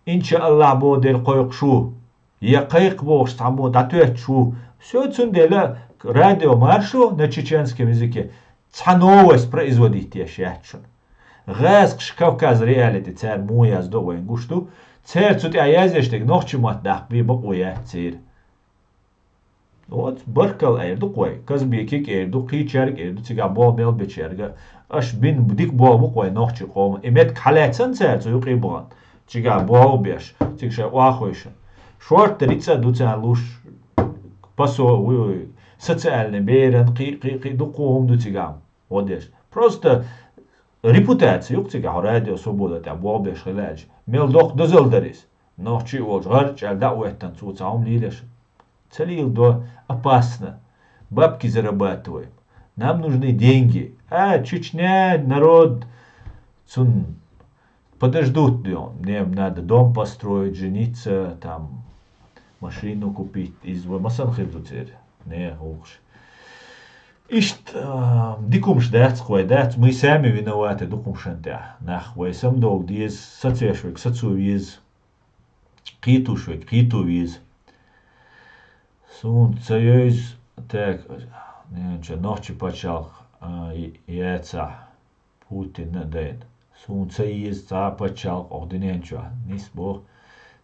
Иншааллахь боху дерг кхойкхуш ву, я кхайкха бохуш цхьаммо дӀатоьттуш ву. Всё, цундела радио Маршо на чеченском языке цхьа новость производить еш яц шуна. ГӀазкхаша Кавказ Реалии тӀе цара муха яздо вайна гуш ду, цара цу тӀехь язъеш дерг нохчий мотт даккха бен бакъо яц церан. Вот, баркалла эр ду-кх вай. Казбекига эр ду, кхечаьрга эр ду, цигахь болх мел бечаьрга. Аша бина дика болх бу-кх вай нохчийн къоман. И меттиг хьалаьцна цара цу юкъе бахана. Цигахь болх беш, цига шайн охьахойшна. Шорта ницкъ а ду царна луш, пасо, уй, уй, социальный беран, кхин, кхин, кхин дуккха хӀума ду цигахь гӀо деш. Просто репутация ю-кх цигахь, хьо Радио Свобода тӀехь болх беш хила аьлча. Мел доккха дозалла дара иза. Нохчий а волчу гӀарчӀ аьлла дӀа а хӀоьттина, цо цхьа хӀума лелаш. Ца леладо, опасно. Бабки зарабатываем. Нам нужны деньги. А, Чечня, народ, цун подождут, дё. Мне надо дом построить, жениться, там, машину купить. Из вай масан хир ду церан? Не, гӀуллакхаш. Иштта, а, дика хӀумаш дац-кх вай, дац. Мы сами виноваты дукха хӀуманна тӀехь. Нах вай самадовла деза, сацавеш верг сацо веза. Кхетуш верг кхето веза. Суна ца йойза, так, ненча нохчи пачхьалкх, а, яцахь Путинна а дайна. Суна ца еза цхьа а пачхьалкх оху дуьнен чохь, нис боху.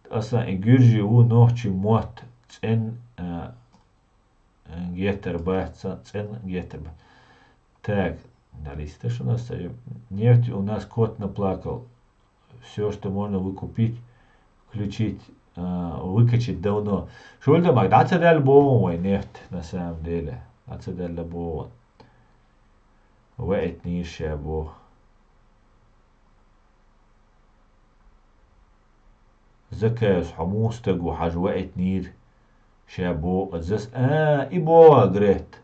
Аса и гуьржи ву нохчи мотт цӀен, а, геттара бац, цӀен геттара бац. Так, далиста шуна аса. Нефть у нас кот наплакал. Всё, что можно выкупить, включить, а, выкачать давно. Шуьлда маг, дӀа ца даьлла боху вай нефть, на самом деле. ДӀа ца даьлла боху. Ваийтнийра ша боху. Закаевс, хьо муха стаг ву хьажа, ваийтнийра ша боху. Зас, а, и боху Грет.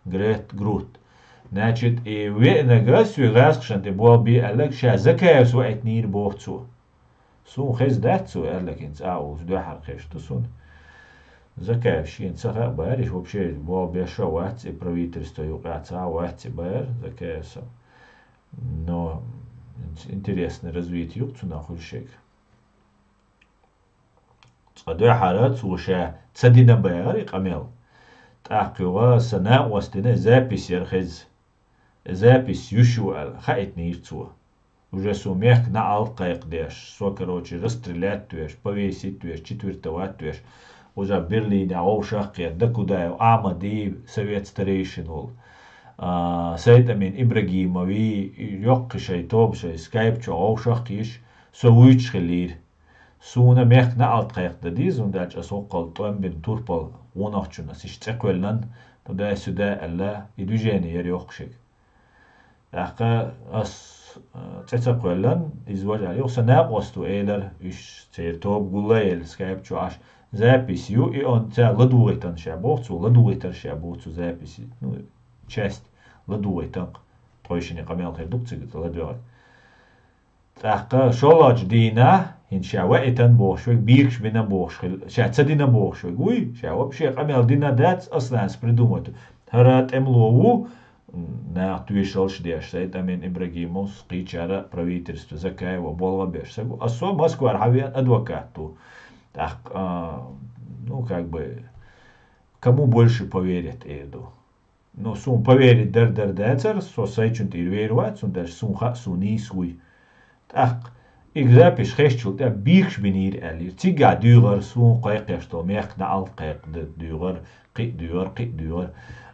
Грет Грут. Значит, и веанага соьга гӀазкхашна тӀе болх бе аьлларг ша Закаевс ваийтнийра боху цо. Суна хеза дац цо аьллакинца а уллаш дуьхьал кхеш ду суна. Закаев шена ца хаьа баьриш, вообще, болх беш а вац и правительство юкъа ца а вац и баьр Закаев сам. Но интересный развитие юкъа цунах хуьлу шега. Цкъа дуьхьара цо ша ца дина баьгӀара и къамел. ТӀаккха юха сан накъост дина запись яра хеза. Запись юш ю аьлла, хаийтинера цо. Уже со мехка наӀалт кхайкхадеш, со, короче, расстрелять веш, повесить веш, четвертовать веш. Уже Берлине вовшах кхета, Дакудаев Ахьмад и совет старейшин волу. А, Сайт-Амин Ибрагимов и йоккхи шайн тоба шайн скайп чу вовшах кхийш, со вуьйцуш хиллера. Суна мехка наӀалт кхайкхадан деза, хӀунда аьлча ас хӀокхул тӀом бина турпал гӀунахчун ас иштта цӀе кхоьллан, туда-сюда аьлла, и движение яра йоккха шега. ТӀаккха ас, э, цӀе ца кхоьллан, иза важа, юха сан накъост ву элира, уьш церан тоба гулла а елла, скайп чу Ӏаш, запись ю, и он цара ладугӀийтан ша боху цо, ладугӀийтар ша боху цо запись, ну, часть ладугӀийтан-кх, тхойшинна къамел хир ду-кх цига ладоьгӀна. ТӀаккха шолгӀачу дийнахь, хӀинца ша ваийтан бохуш верг, бийраш бина бохуш хила, ша ца дина бохуш верг вуй, ша вообще къамел дина дац, ас лаьнца придумать. ХӀара тӀемало ву, наха тоьшаллаш деш, Сайт-Амин Ибрагимовс кхечара правительство, Закаева болх беш саг ву. Ас со Москвара хьан веана адвокат ву. ТӀаккха, а, ну, как бы, кому больше поверят, эр ду. Ну, суна поверить дар-дар дацара, со сайчунна тӀера вер вац, хӀунда аьлча суна хаьа, суна нийса вуй. ТӀаккха и запись хезчул тӀаьхьа бийраш бинийра аьллера. Цигахь дуьйгӀар суна кхайкхеш долу мехка наӀалт кхайкха д-, дуьйгӀар, кхин а дуьйгӀар, кхин а дуьйгӀар.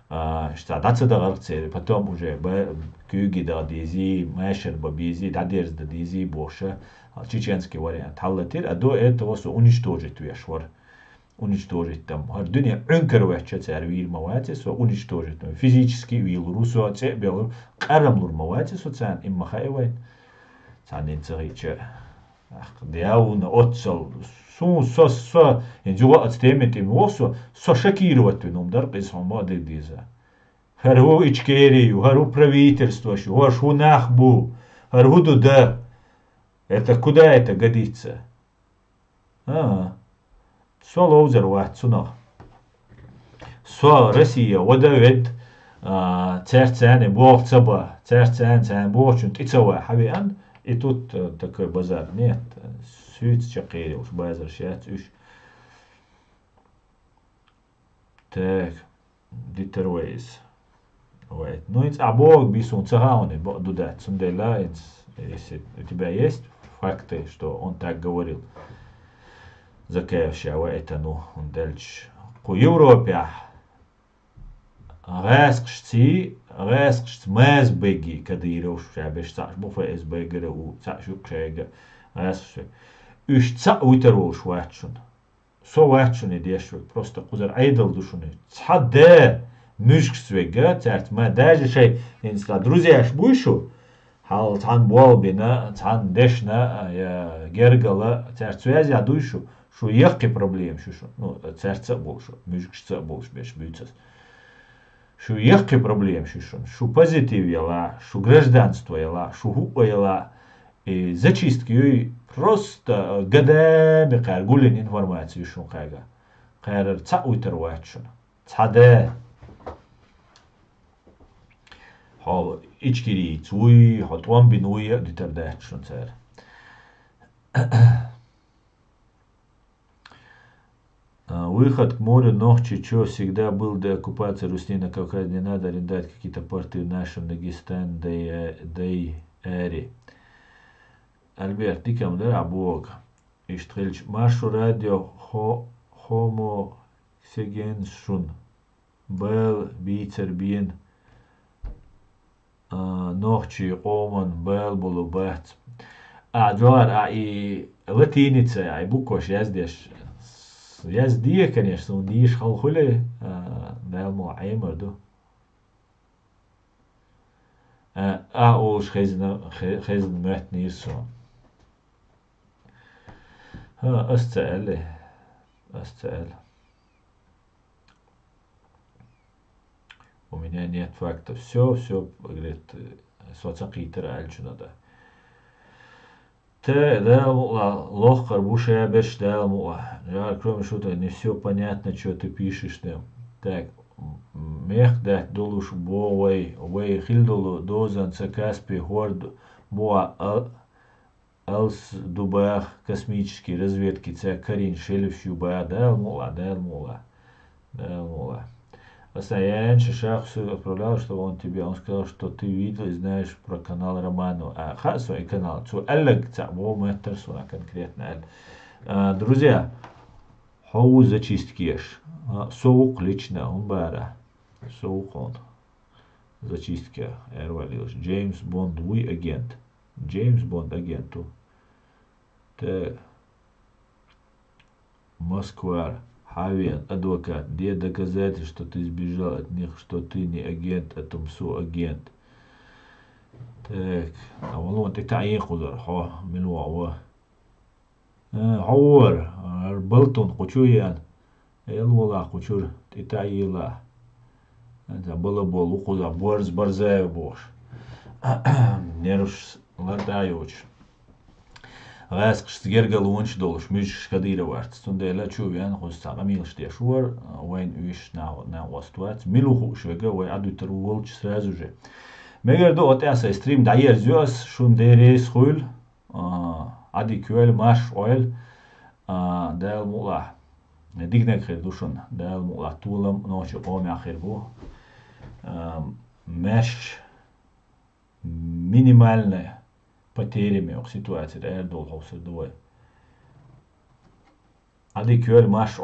А, ша дӀа ца дахара церан, потом уже ба-, куьйге даха дезий, машар бан безий, дӀадерза дан дезий бохуша. Чеченский вариант хьалатира, а до этого со уничтожить веш вара. Уничтожить там. ХӀара дуьне Ӏуьнкар ваьчча цара вийр ма вац, со уничтожить там. Физически вийлур ву, со цӀе а белур, къарамлур ма вац, со царна, им ма хаьа вайн. Царна ца хиъча, ах, дявна оццал. Су, со, со, хӀинца юха оцу теме тӀе ма воху со, со шокировать вина хӀума дара, иза хьуна ма а дерг деза. ХӀара хӀу Ичкери ю, хӀара хӀу правительство ю, хӀорш хӀу нах бу, хӀара хӀу ду дан. Это куда это годится? А, со ловзар вац цунах. Со Россия вада вед, а, цаьрца царна болх ца ба, цаьрца царна, царна бохучун тӀе ца ваха хьан веана, и тут, э, такой базар. Нет, суьйца чаккхе йолуш базарш яц уьш. Так, дитар вай иза. Вай. Ну, хӀинца а боху би суна ца хаьа, бакъ ду дац. Цундела, хӀинца, если у тебя есть факты, что он так говорил, Закаев ша ваийтан ву, хӀунда аьлча кху Европехь гӀаскхашций, гӀаскхашца маза бегий Кадыровш ша беш цхьаъш бу, ФСБ-гара ву, цхьаъш юкъа шайга гӀаскхаш. Уьш цхьаъ вуьтар волуш вац шуна. Со вац шуна и деш верг, просто кхузара Ӏедал ду шуна. Цхьа де муьжгашца вега, цаьрца ма даже шайн, хӀинца цхьа друзьяш буй шу, хьал цхьаьна болх бина, цхьаьна дешна, я гергала, цаьрца связь а дуй шу, шу яккхий проблемаш ю шуна. Ну, цаьрца а болуш, муьжгашца а болуш беш буьйцу ас. Шу яккхий проблемаш ю шуна. Шу позитив яла, шу гражданство яла, шу хӀуъа яла, и зачистка юй, просто, э, годами кхара гуллин информаци ю шуна кхаьга. Кхарара цхьаъ вуьтар вац шуна. Цхьа де. Хьо ичкерийца вуй, хьо тӀом бина вуй а дитар дац шуна цара. А, выход к морю Нохчи чё всегда был до оккупации Руси на Кавказе. Не надо арендовать какие-то порты в нашем Дагестане, да и, да и Ари. Альберт, дика-м дара а боху. Иштта хилча, Маршо радио хо-, хомосексуалист шуна. Бала бийцар бен, а, нохчий къоман бала болу бац. А, Джохар, а, и латиница, а, и букваш яздеш. Язде, конечно, суна дийша хала хуьле, а, Дала мо Ӏемар ду. А, а олуш хезна, хе-, хезна моьттинера суна. ХӀа, ас ца аьллий? Ас ца аьлла. У меня нет фактов. Всё, всё, говорит, со ца кхийтира аьллачунна да. Тэ, Дала мукъла, лохкар бу шаберш, Дала мукъла. Жар, кроме шуток, не всё понятно, что ты пишешь, да. Так, м, мех дать долуш бо вай, вай хил долу дозан ца Каспи хорд бо а-, алс дубах космический разведки ца карин шелф ю ба, Дала мукъла, Дала мукъла. Да, Вова. Аса я раньше Шахсу отправлял, что он тебе, он сказал, что ты видел и знаешь про канал Романова. А, ха, свой канал. Цу Аллаг ца, во мэтр суна конкретно. Аль. А, друзья, хову зачисткеш. А, совук лично, он бара. Совук он. Зачистка. Эрвалилш. Джеймс Бонд, вы агент. Джеймс Бонд агенту. Тэ. Москва. Хавен, адвокат. Где доказательства, что ты сбежал от них, что ты не агент, а там су агент. Так, а валон, ты та ехузар, хо, милуа, во. Э, ховар, ар балтун, кучу ян. Эл вола кучур, ты та ела. Анта бала бол, укуза, борз, борзая бош. Нервш ларда йоч. Гъаскъш гергалонч долуш, муьжгш Кадыров арц. Цундела чу вян хуз сагъа милш деш вар, вайн уьш на, на ваствац. Милу хуш вега, вай адуйтар волч сразу же. Мегер до отяса стрим даерзёс, шун дерес хуйл, а, ади кюэл маш ойл, а, Дал мула. Дигнек хир душун, Дал мула. Тулам ночи оми ахир бу. А, меш минимальная потерями ох ситуация да эрдол ховсыр дуой. Ади кюэл маш